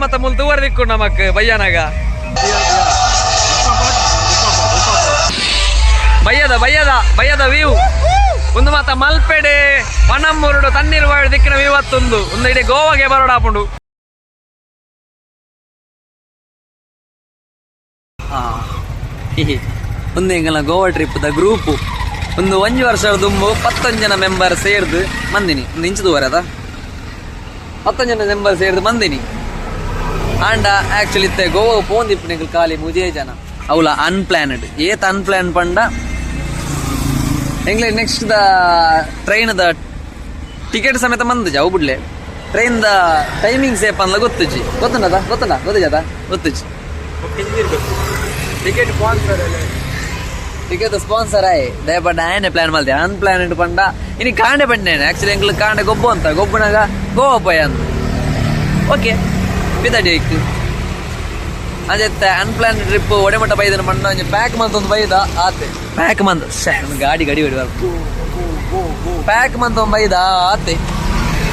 ಮತ್ತ ಮುಲ್ ತೂವರ್ ದಿಕ್ಕು ನಮಕ್ ಬಯ್ಯನಾಗ. ಬಯ್ಯದ ಬಯ್ಯದ ಬಯ್ಯದ ವ್ಯೂ ಒಂದು ಮಾತ ಮಲ್ಪೆಡೆ ಪನಮ್ಮೂರುಡು ತಣ್ಣೀರು ವಾಯು ದಿಕ್ಕಿನ ವ್ಯೂ ಅತ್ತೊಂದು ಒಂದು ಇಡೀ ಗೋವಾಗೆ ಬರೋಡಾಪುಂಡು. ಒಂದು ಎಂಗಲ ಗೋವಾ ಟ್ರಿಪ್ the group ಒಂದು ಒಂಜಿ ವರ್ಷ ದುಂಬು 10 ಜನ ಮೆಂಬರ್ ಸೇರ್ದು ಮಂದಿನಿ. ಒಂದು ಇಂಚು ದೂರ ಅದ 10 ಜನ ಮೆಂಬರ್ ಸೇರ್ದು ಮಂದಿನಿ. ಆಂಡ ಆಕ್ಚುಲಿ ಇತ್ತೆ ಗೋವಾ ಪೋಂದಿಪ್ಪು ನಿಂಕಲ್ ಖಾಲಿ ಮುಜೇ ಜನ. ಅವಲ ಅನ್ಪ್ಲಾನ್ಡ್ ಏತ್ ಅನ್ಪ್ಲಾನ್ ಪಂಡ ಎಂಗ್ಲೆ next the train the ticket ಸಮೇತ ಮಂದ ಅವು ಬುಡ್ಲೆ. ಟ್ರೈನ್ the timing ಸೇಪ್ ಅಂದ್ಲ ಗೊತ್ತುಜಿ. ಗೊತ್ತುಂಡದ ಗೊತ್ತುಂಡ ಗೊತ್ತುಜದ ಗೊತ್ತುಜಿ. ಟಿಕೆಟ್ ಸ್ಪಾನ್ಸರ್ ಟಿಕೆಟ್ ಸ್ಪಾನ್ಸರ್ ಆಯ್ ದಯಪಂಡ ಆಯನೆ ಪ್ಲಾನ್ ಮಲ್ದೆ ಅನ್ಪ್ಲಾನ್ಡ್ ಪಂಡ ಇನಿ ಕಾಂಡೆ ಪಂಡೇನೆ. ಆಕ್ಚುಲಿ ಎಂಗ್ಲು ಕಾಂಡೆ ಗೊಬ್ಬು ಅಂತ ಗೊಬ್ಬುನಾಗ ಗೋವಾ ಪೋಯ ಅಂತ ಓಕೆ ಪಿದಡಿ ಇಕ್ ಅಂಜೆತ್ತೆ ಅನ್ಪ್ಲಾನ್ ಟ್ರಿಪ್ ಒಡೆಮಟ್ಟ ಬೈದನ ಮಣ್ಣ ಒಂಜಿ ಪ್ಯಾಕ್ ಮಂತ್ ಒಂದು ಬೈದ ಆತೆ ಪ್ಯಾಕ್ ಮಂತ್ ಗಾಡಿ ಗಡಿ ಹೊಡಿ ಪ್ಯಾಕ್ ಮಂತ್ ಒಂದು ಬೈದ ಆತೆ.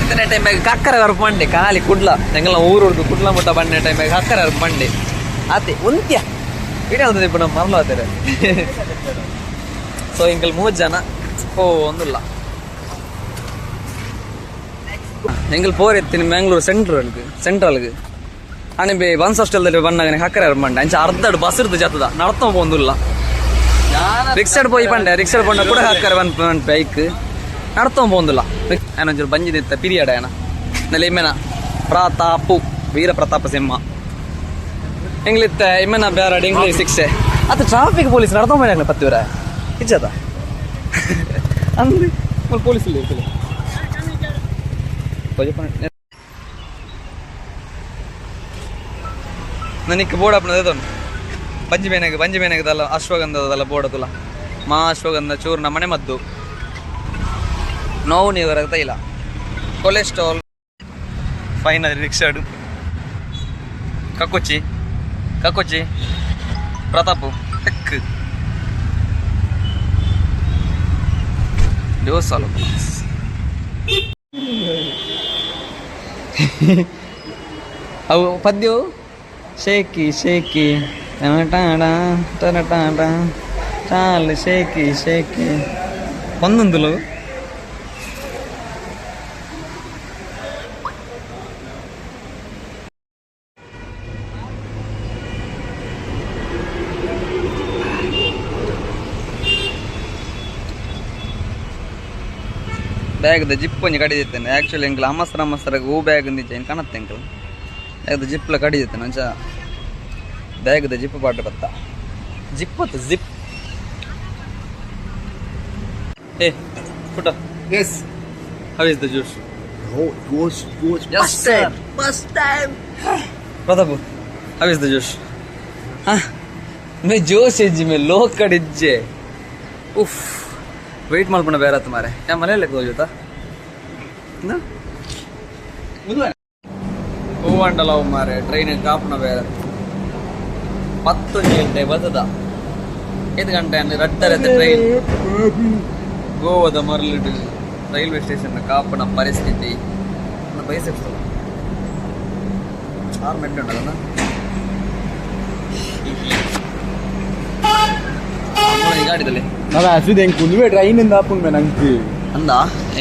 ಇತ್ತನೆ ಟೈಮ್ ಬ್ಯಾಗ್ ಕಕ್ಕರ ವರ್ಪ್ ಮಂಡೆ ಖಾಲಿ ಕುಡ್ಲ ಎಂಗಲ ಊರು ಕುಡ್ಲ ಮುಟ್ಟ ಬಂಡೆ ಟೈಮ್ ಬ್ಯಾಗ್ ಕಕ್ಕರ ವರ್ಪ್ ಮಂಡೆ ಆತೆ ಉಂತ್ಯ ಇಡೀ ಇಪ್ಪ ನಮ್ಮ ಮರಲು ಆತಾರೆ. ಸೊ ಎಂಕಲ್ 3 ಜನ ಓ ಒಂದುಲ್ಲ ಎಂಕಲ್ ಪೋರ್ ಎತ್ತಿನ ಮ್ಯಾಂಗ್ಳೂರ್ ಸೆಂಟ್ರಲ್ಗೆ ಸೆಂಟ್ರಲ್ಗೆ ಅಣೆ ಬೇ ಬನ್ಸ್ ಹಾಸ್ಟೆಲ್ದಲ್ಲಿ ಬನ್ನಾಗನೆ ಹಕ್ಕರೆ ಮಂಡೆ ಅಂಚ ಅರ್ಧಡು ಬಸ್ ಇರ್ದು ಜತದ ನಡ್ತ ಪೋಂದುಲ್ಲ. ರಿಕ್ಷಾಡ್ ಪೋಯಿ ಪಂಡೆ ರಿಕ್ಷಾಡ್ ಪಂಡ ಕೂಡ ಹಕ್ಕರೆ ಒನ್ ಒನ್ ಬೈಕ್ ನಡ್ತ ಪೋಂದುಲ್ಲ. ಒಂಚೂರು ಬಂಜಿದಿತ್ತ ಪಿರಿಯಡ ಏನ ನೆಲೆ ಇಮ್ಮೆನ ಪ್ರತಾಪು ವೀರ ಪ್ರತಾಪ ಸಿಂಹ ಎಂಗ್ಲಿತ್ತ ಇಮ್ಮೆನ ಬೇರೆ ಇಂಗ್ಲೀಷ್ ಶಿಕ್ಷೆ ಅದು ಟ್ರಾಫಿಕ್ ಪೊಲೀಸ್ ನಡ್ತ ಹೋಗ್ಲಿ ಪತ್ತಿವರ ಇಜ್ಜದ ಅಂದ್ರೆ ಪೊಲೀಸ್ ಇಲ್ಲ ಇರ್ತದೆ. ನನಗೆ ಬೋರ್ಡ್ ಅಪ್ಪನದು ಬಂಜಿ ಬೇನಾಗ ಬಂಜಿ ಬೇನಾಗದಲ್ಲ ಅಶ್ವಗಂಧದಲ್ಲ ಬೋರ್ಡ್ ತುಲ ಮಾ ಅಶ್ವಗಂಧ ಚೂರ್ಣ ಮನೆ ಮದ್ದು ನೋವು ನೀವರ ತೈಲ ಕೊಲೆಸ್ಟ್ರಾಲ್ ಫೈನಲ್ ರಿಕ್ಷಾಡು ಕಕ್ಕೊಚ್ಚಿ ಕಕ್ಕೊಚ್ಚಿ ಪ್ರತಾಪು ಟೆಕ್ ಡೋಸಾಲು ಅವು ಪದ್ಯವು ಶೇಕಿ ಶೇಕಿ ಟಣ ಟಣ ಚಾಲ್ ಶೇಕಿ ಶೇಕಿ ಒಂದೊಂದು ಬ್ಯಾಗ್ದ ಜಿಪ್ ಒಂಜಿ ಕಡಿದಿತ್ತೇನೆ. ಆ್ಯಕ್ಚುಲಿ ಎಂಕಲ್ ಅಮಸ್ತರ ಅಮಸ್ತರ ಹೂ ಬ್ಯಾಗ್ ಒಂದಿಜ್ಜ ಕಾಣತ್ತೆ ಎಂಕಲ್ ಬ್ಯಾಗ್ದ ಜಿಪ್ಲ ಕಡಿದಿತ್ತೇನೆ. ಅಂಚ ಬ್ಯಾಗ್ದ ಜಿಪ್ ಪಾಟ ಬತ್ತ ಜಿಪ್ ಅತ್ತ ಜಿಪ್ ಏ ಪುಟ್ಟ. Yes. How is the juice? Oh, it was Yes, sir. First time. Pratap, how is the juice? May ಜೋಶ್ ಇಜ್ಜಿ ಮೇ ಲೋಕಡ್ ಇಜ್ಜೆ. ಉಫ್ ವೆಯ್ಟ್ ಮಲ್ಪುಣ ಬೇರೆ ಮಾರೆ ಯಾ ಮನೆಯಲ್ಲೇ ತೋಜುತ್ತಾ ಹೂವಂಡಲ ಮಾರೆ ಟ್ರೈನ್ ಕಾಪುನ ಬೇರೆ 10 ಗಂಟೆ ಬತ್ತದ 5 ಗಂಟೆ ಅಂದ್ರೆ ರಡ್ಡರೆ ಟ್ರೈನ್ ಗೋವಾದ ಮರಳಿಡು ರೈಲ್ವೆ ಸ್ಟೇಷನ್ ಕಾಪುನ ಪರಿಸ್ಥಿತಿ ಬೈಸೆಪ್ಸ್ ಆರು ಮೆಟ್ಲು ಉಂಟಲ್ಲ ಗಾಡಿದಲ್ಲಿ ನಾವು ಹಸಿದ ಎಂಕ್ ಕುಂದುವೆ ಟ್ರೈನ್ ಇಂದ ಆಪುಂಡು ಮೇ ನಂಗೆ ಅಂದ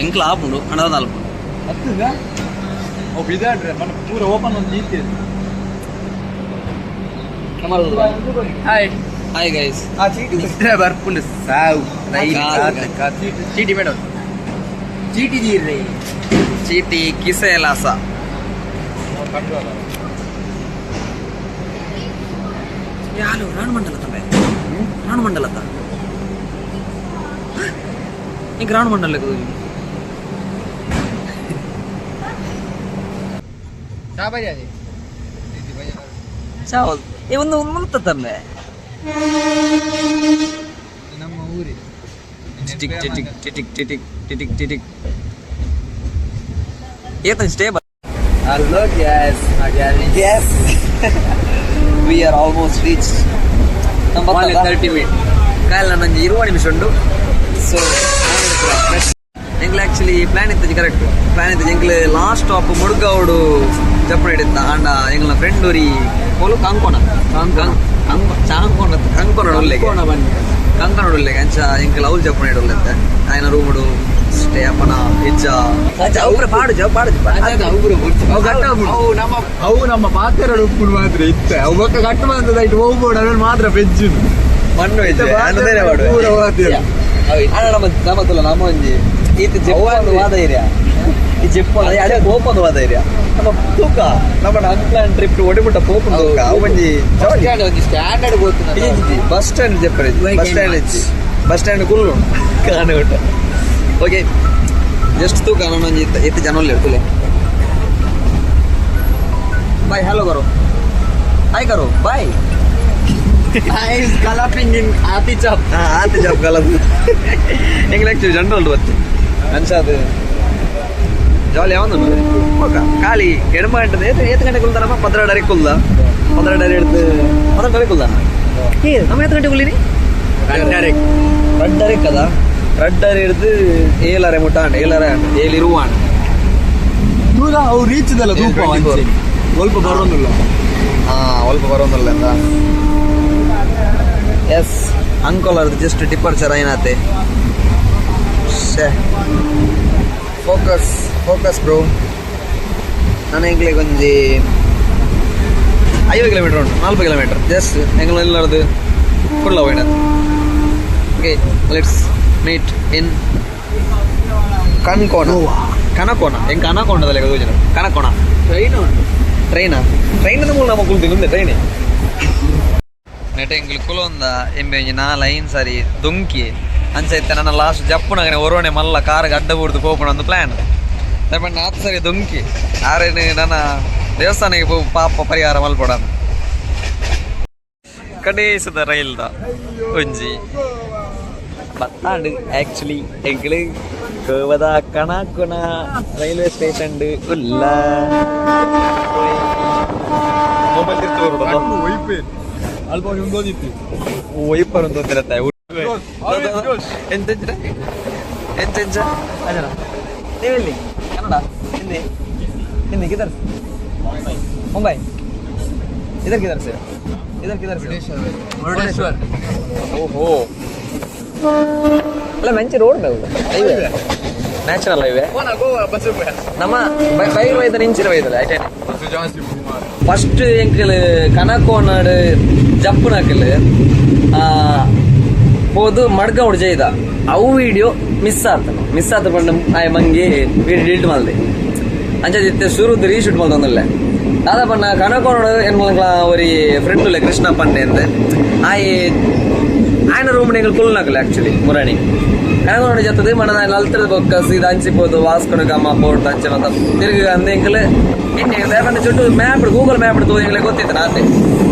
ಎಂಕ್ಲ ಆಪುಂಡು ಹಣದ ನಾಲ್ಪುಂಡು ಹತ್ತದ ಓ ಬಿದಾಡ್ರೆ ಮನ ಪೂರ ಓಪನ್ ಒಂದು ಈತೆ. ಹಾಯ್ ಹಾಯ್ ಗೈಸ್ ಆ ಚೀಟಿ ಇದ್ರೆ ಬರ್ಪುಂಡು ಸಾವು ರೈಲ್ ಚೀಟಿ ಮೇಡಮ್ ಚೀಟಿ ದೀರ್ರೆ ಚೀಟಿ ಕಿಸೆ ಲಾಸ ಯಾರು ರಾಣಮಂಡಲ ತಮ್ಮೆ ರಾಣಮಂಡಲ ತ ಇಂಕ್ ರಾಣಮಂಡಲ ಚಾವಲ್ ಏ ಒಂದು ಮುಲ್ತ ತಮ್ಮೆ ನಮ್ಮ ಊರಿ ಟಿಟಿಕ್ ಟಿಟಿಕ್ ಟಿಟಿಕ್ ಟಿಟಿಕ್ ಟಿಟಿಕ್ ಟಿಟಿಕ್ ಏತನ್ stable. Hello guys, yes, we are almost reached. Only 30 minutes. ಕಾಲ ನಂಜಿ 20 ನಿಮಿಷ ಉಂಟು. ಸೊ ಎಂಗ್ಲ ಆಕ್ಚುಲಿ ಪ್ಲಾನ್ ಇತ್ತು, ಕರೆಕ್ಟ್ ಪ್ಲಾನ್ ಇತ್ತು. ಎಂಗ್ಲ ಲಾಸ್ಟ್ ಸ್ಟಾಪ್ ಮುಡ್ಗೌಡು ಜಪ್ಪು ಹಿಡಿತ ಅಂಡ ಎಂಗ್ಲ ಫ್ರೆಂಡ್ ಉರಿ ಪೋಲು ಕಾಂಕೋಣ ಚಾಂಕೋಣ ಕಂಕೋಣ ಉಲ್ಲೆಗೆ ಕಂಕಣ ಉಲ್ಲೆಗೆ ಅಂಚ ಎಂಕಲ್ ಅವ್ಲು ಜಪ್ಪು ಹಿಡುಲ್ಲತ್ತೆ ఆయన ರೂముಡು ಸ್ಟೇ ಅಪ್ಪನ ಇಜ್ಜ ಅವ್ರ ಪಾಡು ಜ ಪಾಡು ಅವು ನಮ್ಮ ಪಾತ್ರೆಗಳು ಉಪ್ಪು ಮಾತ್ರ ಇತ್ತ ಅವು ಬೊಕ್ಕ ಕಟ್ಟು ಮಾತ್ರ ಇಟ್ಟು ಹೋಗ್ಬೋಡು ಅದ್ರಲ್ಲಿ ಮಾತ್ರ ವೆಜ್ ಮಣ್ಣು ವೆಜ್ ಬೇರೆ ಪಾಡು ಅಣ್ಣ ನಮ್ಮ ನಮ್ಮ ತುಲ ನಮ್ಮ ಒಂಜಿ ಈತ ಜೆಪ್ಪೊಂದು ವಾದ ಏರಿಯಾ ಈ ಜೆಪ್ಪೊಂದು ಅದೇ ಪೋಪೊಂದು ವಾದ ಏರಿಯಾ ನಮ್ಮ ತೂಕ ನಮ್ಮ ಅನ್ಪ್ಲಾನ್ ಟ್ರಿಪ್ ಒಡಿಮುಟ್ಟ ಪೋಪುಂಡು ತೂಕ ಅವು ಒಂಜಿ ಒಂಜಿ ಸ್ಟ್ಯಾಂಡರ್ಡ್ ಗೊತ್ತು. ಬಸ್ ಸ್ಟ್ಯಾಂಡ್ ಜೆಪ್ಪರೆ ಬಸ್ ಸ್ಟ್ಯಾಂಡ್ ಇಜ್ಜಿ ಬಸ್ ಸ್ಟ್ಯಾಂಡ್ ಕುಲ್ಲು ಕಾಣೆ ಬಿಟ್ಟ. ಓಕೆ ಜಸ್ಟ್ ತೂಕ ನಾನು ಒಂಜಿ ಇತ್ತ ಜನ ಉಲ್ಲೆರ್ ತುಲೆ. ಬಾಯ್ ಹಲೋ ಕರೋ ಹಾಯ್ ಕರೋ ಬಾಯ್. Is ಕಲಪಿಂಗ್ ಇನ್ ಆತಿ ಚಾಪ್. ಹಾ ಆತ ಜಾಬ್ ಕಲಪ್ ಎಂಗ್ಲ ಆಕ್ಚುಲಿ ಜನರಲ್ ಬತ್ತೆ ಅನ್ಸಾದ ಜಾಲಿ ಯಾವಂದು ಓಕ ಖಾಲಿ ಎಡಮ ಗಂಟೆ ಏತ್ ಏತ್ ಗಂಟೆ ಕುಲ್ದಾರಮ್ಮ 12:30 ಕುಲ್ದ 12:30 ಹಿಡ್ದು 12:30 ಕುಲ್ದ ಏ ನಮ್ಮ ಏತ್ ಗಂಟೆ ಕುಲ್ಲಿನಿ 2:30 ಕದಾ 2:30 ಹಿಡ್ದು 7:30 ಮುಟ್ಟ ಅಂಡ 7:30 ಅಂಡ 7 ಇರುವ ಅಂಡ ದೂರ ಅವು ರೀಚ್ ಇದಲ್ಲ ದೂಪ ಸ್ವಲ್ಪ ಬರೋದಿಲ್ಲ. ಹಾ ಸ್ವಲ್ಪ ಬರೋದಿಲ್ಲ ಅಂತ. ಎಸ್ ಅಂಕೋಲರ್ದು ಜಸ್ಟ್ ಡಿಪಾರ್ಚರ್ ಏನಾತೆ. Focus focus bro. ನಾನು ಎಂಗ್ಲಿಗೆ ಒಂಜಿ 50 ಕಿಲೋಮೀಟರ್ ಉಂಟು 40 ಕಿಲೋಮೀಟರ್ ಜಸ್ಟ್ ಎಂಗ್ಲ ಎಲ್ಲರದು Kudla ಹೋಯ್ನದು. Okay let's meet in Canacona. Canacona ಎಂಗ್ ಕನಕೋಣದಲ್ಲಿ ಯೋಜನೆ ಕನಕೋಣ ಟ್ರೈನ್ ಉಂಟು. ಟ್ರೈನಾ ಟ್ರೈನ್ ಮೂಲ ನಮ್ಮ ಕುಲ್ತಿ ಮುಂದೆ ಟ್ರೈನೇ ನೆಟ ಎಂಗ್ಲು ಕುಲೊಂದ ಎಂಬೆ ಒಂಜಿ ನಾಲ್ ಐನ್ ಸಾರಿ ದೊಂಕಿ ಅಂಚ ಇತ್ತೆ ನನ್ನ ಲಾಸ್ಟ್ ಜಪ್ಪುನಗನೆ ಒರೋಣೆ ಮಲ್ಲ ಕಾರ್ಗೆ ಅಡ್ಡ ಬೂರ್ದು ಪೋಪುಣ ಒಂದು ಪ್ಲ್ಯಾನ್ ದಯಪಂಡ ಆತ್ ಸರಿ ದೊಂಕಿ ಆರೇನು ನನ್ನ ದೇವಸ್ಥಾನಕ್ಕೆ ಪೋ ಪಾಪ ಪರಿಹಾರ ಮಲ್ಪೊಡ ಕಡೇಸದ ರೈಲ್ದ ಒಂಜಿ ಬತ್ತಾಂಡ್ ಆಕ್ಚುಲಿ ಎಂಗ್ಲು ಗೋವಾದ ಕಣಾಕುಣ ರೈಲ್ವೆ ಸ್ಟೇಷನ್ ಉಲ್ಲ ಮೊಬೈಲ್ ತಿರ್ತು ಅಲ್ಪ ಒಂದೋದಿತ್ತು ವೈಪರ್ ಅಂತ ಒಂದಿರತ್ತೆ ಎಂತ ಎಂತ ಎಂತ ಅಜನ ನೀವೆಲ್ಲಿ ಕನ್ನಡ ಹಿಂದಿ ಹಿಂದಿ ಕಿಧರ್ ಮುಂಬೈ इधर किधर से इधर किधर से ಮುರುಡೇಶ್ವರ್. ಓಹೋ ಅಲ್ಲ ಮಂಚಿ ರೋಡ್ ಮೇಲೆ highway natural highway Goa bus ನಮ್ಮ ಬೈರ್ ವೈದ ನಿಂಚಿನ ವೈದಲ್ಲ ಐಟೇನೆ ಬಸ್ ಜಾಸ್ತಿ ಫಸ್ಟ್ ಎಂಕಲ್ ಕನಕೋನಾಡು ಜಪ್ಪುನಕಲ್ ಪೋದು ಮಡ್ಗೌಡ್ ಜೈದ ಅವು ವಿಡಿಯೋ ಮಿಸ್ ಆತನು ಮಿಸ್ ಆತ ಪಂಡ ಆಯ್ ಮಂಗಿ ವಿಡಿಯೋ ಡಿಲೀಟ್ ಮಲ್ದೆ ಅಂಚ ಇತ್ತೆ ಶುರುದು ರೀಶೂಟ್ ಮಲ್ತೊಂದಲ್ಲ ದಾದ ಪಂಡ ಕನಕೋನಾಡು ಎನ್ಮಲಂಗ್ಲ ಒರಿ ಫ್ರೆಂಡ್ ಉಲ್ಲೆ ಕೃಷ್ಣ ಪಂಡೆ ಅಂದ್ ಆಯ್ ಆಯನ ರೂಮ್ ಎಂಕಲ್ ಕುಲ್ನಕಲ್ ಆಕ್ಚುಲಿ ಮುರಾಣಿ ಕನಕೋನಾಡು ಜತ್ತದು ಮನ ನಲ್ತದ ಬೊಕ್ಕ ಸೀದಾ ಅಂಚಿ ಪೋದು ವಾಸ್ಕೊಡು ಗಮ್ಮ ಪೋರ್ಟ್ ಅಂಚೆ ಮತ್ತ ತಿರುಗಿ ಅಂದ ಎಂಕಲ್ ಇನ್ನು ದೇವನ ಚುಟ್ಟು map Google map ತೋ ಎಂಗ್ಲೆ ಗೊತ್ತಿತ್ತು ನಾತೆ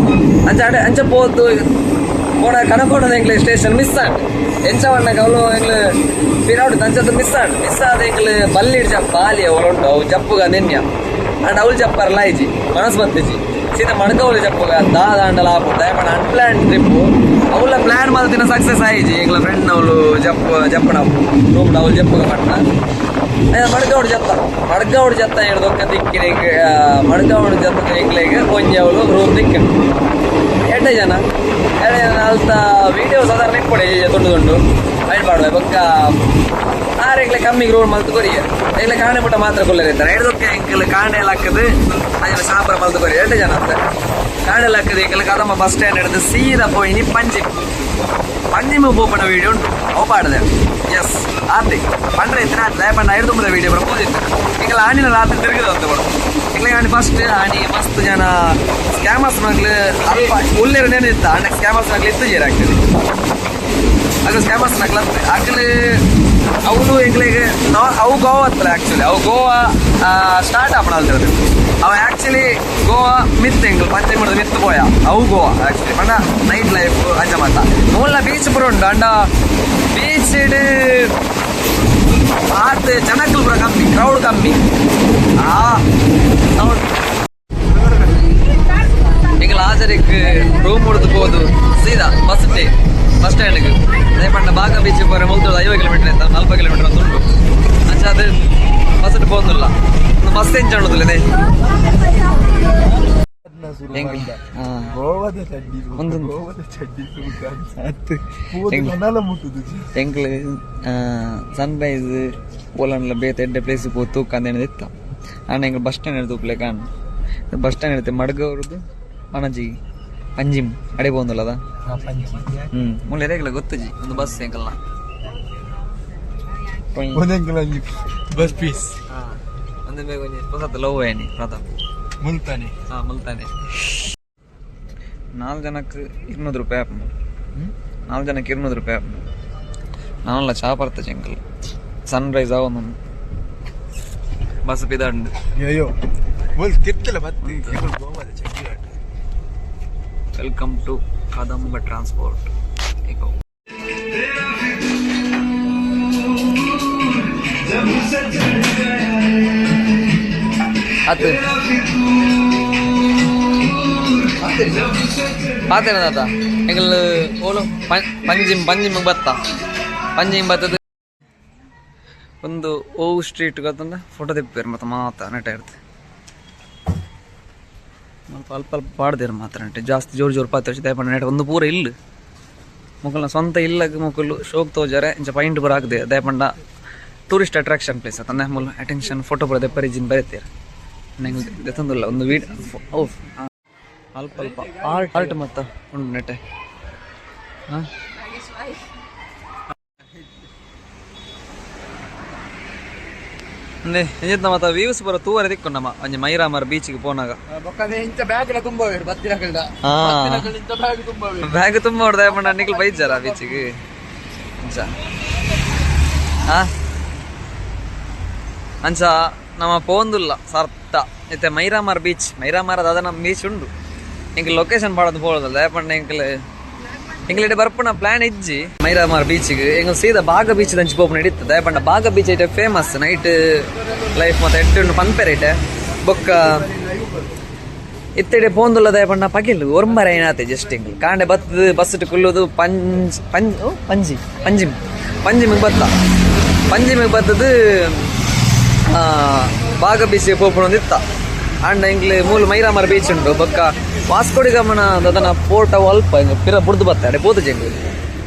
ಅಂಚ ಅಡೆ ಅಂಚ ಪೋತು ಪೋಣ ಕನಕೋಣದ ಎಂಗ್ಲೆ ಸ್ಟೇಷನ್ ಮಿಸ್ ಆಂಡ್ ಎಂಚ ವಣ್ಣಗ ಅವಳು ಎಂಗ್ಲು ಪಿರೌಡ್ ಅಂಚದ ಮಿಸ್ ಆಂಡ್ ಮಿಸ್ ಆದ ಎಂಗ್ಲು ಬಲ್ಲಿ ಜಪ್ಪ ಬಾಲಿ ಅವಳು ಅವು ಜಪ್ಪುಗ ನೆನ್ಯ ಅಂಡ್ ಅವಳು ಜಪ್ಪರ್ಲ ಇಜಿ ಮನಸ್ಸು ಬತ್ತಿಜಿ ಸೀದಾ ಮಡ್ಕವಳು ಜಪ್ಪುಗ ದಾದ ಅಂಡಲ ಆಪು ದಯಪಣ ಅನ್ಪ್ಲಾನ್ ಟ್ರಿಪ್ ಅವಳ ಪ್ಲಾನ್ ಮಲ್ತಿನ ಸಕ್ಸಸ್ ಆಯಿಜಿ ಎಂಗ್ಲ ಫ್ರೆಂಡ್ ಅವಳು ಜಪ್ಪ ಜಪ್ಪಣ ರೂಮ್ ಅವಳು ಜಪ್ಪುಗ ಪಟ್ನ ಮಡ್ಗೌಡ್ ಜತ್ತ ಮಡ್ಗೌಡ್ ಜತ್ತ ಹಿಡ್ದೊಕ್ಕ ದಿಕ್ಕಿನ ಮಡ್ಗೌಡ್ ಜತ್ತ ಎಂಗ್ಲೆಗ್ ಒಂಜಿ ಅವಳು ರೂಮ್ ದಿಕ್ಕಿನ ಎಡ್ಡೆ ಜನ ಎಡ್ಡೆ ಜನ ಅಲ್ತ ವಿಡಿಯೋ ಸಾಧಾರಣ ಇಪ್ಪಡೆ ತುಂಡು ತುಂಡು ಐಟ್ ಪಾಡುವೆ ಬೊಕ್ಕ ಆರ್ ಎಂಗ್ಲೆ ಕಮ್ಮಿಗೆ ರೋಡ್ ಮಲ್ತು ಕೊರಿಯ ಎಂಗ್ಲೆ ಕಾಣೆ ಮುಟ್ಟ ಮಾತ್ರ ಕೊಲ್ಲರೆ ಇದ್ದಾರೆ ಹಿಡ್ದೊಕ್ಕ ಎಂಕಲ್ ಕಾಣೆ ಹಾಕದು ಅದನ್ನ ಸಾಂಬಾರ ಮಲ್ತು ಕೊರಿ ಎಡ್ಡೆ ಜನ ಅಂತ ಕಾಣೆ ಹಾಕದು ಎಂಕಲ್ ಕದಮ್ಮ ಬಸ್ ಸ್ಟ್ಯಾಂಡ್ ಹಿಡಿದು ಸೀದಾ ಪೋಯಿನಿ ಪಂಜಿ ಪಂಜಿಮ ಪೋಪಣ ವಿಡಿಯೋ ಉಂಟು ಅವು ಪಾಡದೆ ಎಸ್ ಆತಿ ಪಂಡ್ರೆ ಇತ್ತಿನ ಆತ ಪಂಡ ಐದು ತುಂಬಿದ ವಿಡಿಯೋ ಬರ ಪೋದಿತ್ತು ಎಂಕಲ್ ಆಣಿನ ರಾತ್ರಿ ತಿರುಗಿದ ಅಂತ ಕೊಡು ಎಂಗ್ಲೆ ಆಣಿ ಫಸ್ಟ್ ಆಣಿ ಮಸ್ತ್ ಜನ ಸ್ಕ್ಯಾಮರ್ಸ್ ಮಗ್ಲು ಅಲ್ಪ ಉಲ್ಲೇರು ಇತ್ತ ಅಣ್ಣ ಸ್ಕ್ಯಾಮರ್ಸ್ ಮಗ್ಲು ಇತ್ತು ಜೇರ್ ಆಗ್ತದೆ ಅದು ಸ್ಕ್ಯಾಮರ್ಸ್ ನಕ್ಲ ಆಕ್ಚುಲಿ ಅವನು ಎಂಗ್ಲಿಗೆ ಅವು ಗೋವಾ ಹತ್ರ ಆಕ್ಚುಲಿ ಅವು ಗೋವಾ ಸ್ಟಾರ್ಟ್ ಆಪಣ ಅಲ್ತಿರೋದು ಅವ ಆಕ್ಚುಲಿ ಗೋವಾ ಮಿತ್ ಎಂಗ್ಲು ಪಂಚಮದ ಮಿತ್ ಪೋಯ ಅವು ಗೋವಾ ಆಕ್ಚುಲಿ ಪಂಡ ನೈಟ್ ಲೈಫ್ ಅಂಚ ಮಾತ ಮೂಲ ಬೀಚ್ ಪೂರ ಉಂಟು ಅಂಡ ಬೀಚ್ ಆತ್ ಜನಕ್ಕಲು ಪೂರ ಕಮ್ಮಿ ಕ್ರೌಡ್ ಕಮ್ಮಿ ಆ ಸೌಂಡ್ ಎಂಗ್ಲ ಆಚರಿಕ್ ರೂಮ್ ಹೊಡೆದು ಪೋದು ಸೀದಾ ಬಸ್ ಬಸ್ ಸ್ಟ್ಯಾಂಡ್ಗೆ ದಯಪಂಡ ಬಾಗ ಬೀಚ್ ಪೋರೆ ಮುಲ್ತೋದು 50 ಕಿಲೋಮೀಟರ್ ಇತ್ತ 40 ಕಿಲೋಮೀಟರ್ ಅಂತ ಉಂಟು ಅಂಚ ಅದು ಬಸ್ಸಟ್ ಪೋಂದುಲ್ಲ ಬಸ್ ಎಂಚ ಉಂಡುದಿಲ್ಲ. ಗೋವಾದ ಚಡ್ಡಿ. ಒಂದು- ಗೋವಾದ ಚಡ್ಡಿ. ಅತ್ತು. ಕನಲ ಮುಟ್ಟುದು. ಎಂಕ್ಲು ಸನ್ರೈಸ್ ಪೋಲನ್ಲ ಬೇತೆ ಎಡ್ಡೆ ಪ್ಲೇಸ್ ಪೋ ತೂಕ ಅಂದೇನ ಇತ್ತ. ಆಂಡ ಎಂಕ್ಲು ಬಸ್ ಸ್ಟ್ಯಾಂಡ್ ತೂಪ್ಲೆ ಕಾಣ್. ಬಸ್ ಸ್ಟ್ಯಾಂಡ್ ಇರುತ್ತೆ ಮಡ್ಗವ್ರದ್ದು ಪಣಜಿ ಪಂಜಿಮ್ ಅಡೆ ಪೋಂದುಲ್ಲದ. ಮುಲ್ಲ ಎರೆಗ್ಲ ಗೊತ್ತುಜಿ ಒಂದು ಬಸ್ ಎಂಕಲ್ನ. ಒಂದೆಂಕಲ ಬಸ್ ಪೀಸ್. ಒಂದು ಬೇಗ ಒಂಜಿ ಪೊಸತ್ ಲವ್ ಏನಿ ಪ್ರತಾಪ್. ಮುಲ್ತಾನೆ. ಹಾ, ಮುಲ್ತಾನೆ. ನಾಲ್ಕು ಜನಕ್ಕೆ 200 ರೂಪಾಯಿ ಆಪುಂಡು. ನಾಲ್ಕು ಜನಕ್ಕೆ 200 ರೂಪಾಯಿ ಆಪುಂಡು. ನಾನಲ್ಲ ಚಾ ಪರ್ತ ಎಂಕಲ್. ಸನ್ರೈಸ್ ಆವೊಂದು ಬಸ್ ಪಿದಾಂಡ್. ಅಯ್ಯೋ, ಮುಲ್ ತಿರ್ತಲ ಬತ್ತಿ ಗೋವಾದ ಚಡ್ಡಿ. Welcome to Kadamba transport eco. ಅದು ಪಾತೇನ ತಾತ. ಎಂಗಲ್ ಓಲು ಪಂಜಿಮ್, ಪಂಜಿಮ್ ಬತ್ತ, ಪಂಜಿಮ್ ಬತ್ತದ. ಒಂದು ಓ ಸ್ಟ್ರೀಟ್ ಗೊತ್ತಂದ ಫೋಟೋ ತೆಪ್ಪೇರು ಮತ್ತೆ ಮಾತ ನೆಟ ಇರ್ತದೆ. ಅಲ್ಪ ಅಲ್ಪ ಅಲ್ಪ ಪಾಡ್ದೇರು ಮಾತ್ರ ನೆಟ್ಟೆ. ಜಾಸ್ತಿ ಜೋರು ಜೋರು ಪಾತ್ರ ದಯಪಂಡ ನೆಟ ಒಂದು ಪೂರ ಇಲ್ಲ. ಮೊಕಲ್ನ ಸ್ವಂತ ಇಲ್ಲಗ ಮೊಕಲು ಶೋಕ್ ತೋಜಾರೆ. ಇಂಚ ಪೈಂಟ್ ಪೂರ ಹಾಕ್ದೆ. ದಯಪಂಡ tourist attraction place ಅತ್ತಂದೆ ಮೂಲು ಅಟೆನ್ಷನ್ ಫೋಟೋ ಪೂರ ದೆಪ್ಪರಿಜಿನ್ ಬರೆತೇರು. ನಂಗೆ ದೆತ್ತೊಂದುಲ್ಲ ಒಂದು ವೀಡ್. ಓ, ಅಲ್ಪ ಅಲ್ಪ ಆರ್ಟ್ ಆರ್ಟ್ ಮತ್ತ ಉಂಡು ನೆಟ್ಟೆ. ಹಾಂ, ಅಂದೆ ಎಂಜಿತ್ ಮತ್ತ ವ್ಯೂಸ್ ಪೂರ ತೂವರೆ ತಿಕ್ಕು. ನಮ್ಮ ಒಂಜಿ ಮೈರಾಮರ್ ಬೀಚ್ಗೆ ಪೋನಾಗ. ಬೊಕ್ಕನೆ ಇಂಚ ಬ್ಯಾಗ್ ಲ ತುಂಬ ಬತ್ತಿನಕಲ್ಡ. ಇಂಚ ಬ್ಯಾಗ್ ತುಂಬ. ಬ್ಯಾಗ್ ತುಂಬ ಹೊಡ್ದ ಪಂಡ ನಿಕ್ಲು ಬೈಜಾರ ಬೀಚಿಗೆ ಅಂಚ. ಆ ಅಂಚ ನಮ್ಮ ಪೋಂದುಲ್ಲ ಸರ್ತ ಇತ್ತೆ ಮೈರಾಮರ್ ಬೀಚ್. ಮೈರಾಮರ್ ಅದ ನಮ್ಮ ಬೀಚ್ ಉಂಡು. ಎಂಕ್ ಲೊಕೇಶನ್ ಪಾಡೋದು ಪೋಳದಲ್ಲ. ದಯಪಂಡ ಎಂಕ್ಲು ಎಂಕ್ಲು ಇಡೆ ಬರ್ಪುನ ಪ್ಲಾನ್ ಇಜ್ಜಿ ಮೈರಾಮರ್ ಬೀಚಿಗೆ. ಎಂಕ್ ಸೀದಾ ಬಾಗ ಬೀಚ್ ದಂಚಿ ಪೋಪುನ ಹಿಡಿತು. ದಯಪಂಡ ಬಾಗ ಬೀಚ್ ಐಟೆ famous night life ಮತ್ತೆ ಎಡ್ಡೆ ಉಂಡು ಪನ್ಪೆರ್ ಐಟೆ. ಬೊಕ್ಕ ಇತ್ತೆಡೆ ಪೋಂದುಲ್ಲ. ದಯಪಂಡ ಪಗಿಲ್ ಒರ್ಂಬರ ಏನಾತೆ ಜಸ್ಟ್ ಎಂಕ್ಲು ಕಾಂಡೆ ಬತ್ತದು ಬಸ್ ಕುಲ್ಲುದು ಪಂಜ್ ಪಂಜ್ ಓ ಪಂಜಿ ಪಂಜಿಮ್ ಪಂಜಿಮಿಗೆ ಬತ್ತ. ಪಂಜಿಮಿಗೆ ಬತ್ತದು ಬಾಗ ಬೀಚ್ ಪೋಪುನೊಂದಿತ್ತ. ಆಂಡ ಎಂಕ್ಲು ಮೂಲು ಮೈರಾಮರ್ ಬೀಚ್ ಉಂಟು. ಬೊಕ್ಕ ವಾಸ್ಕೋಡಿ ಗಮನ ದದನ ಪೋರ್ಟ್ ಅವು ಅಲ್ಪ ಇಂಗ್ ಪಿರ ಬುಡ್ದು ಬತ್ತ ಅಡೆ ಪೋತು ಎಂಕ್ಲು.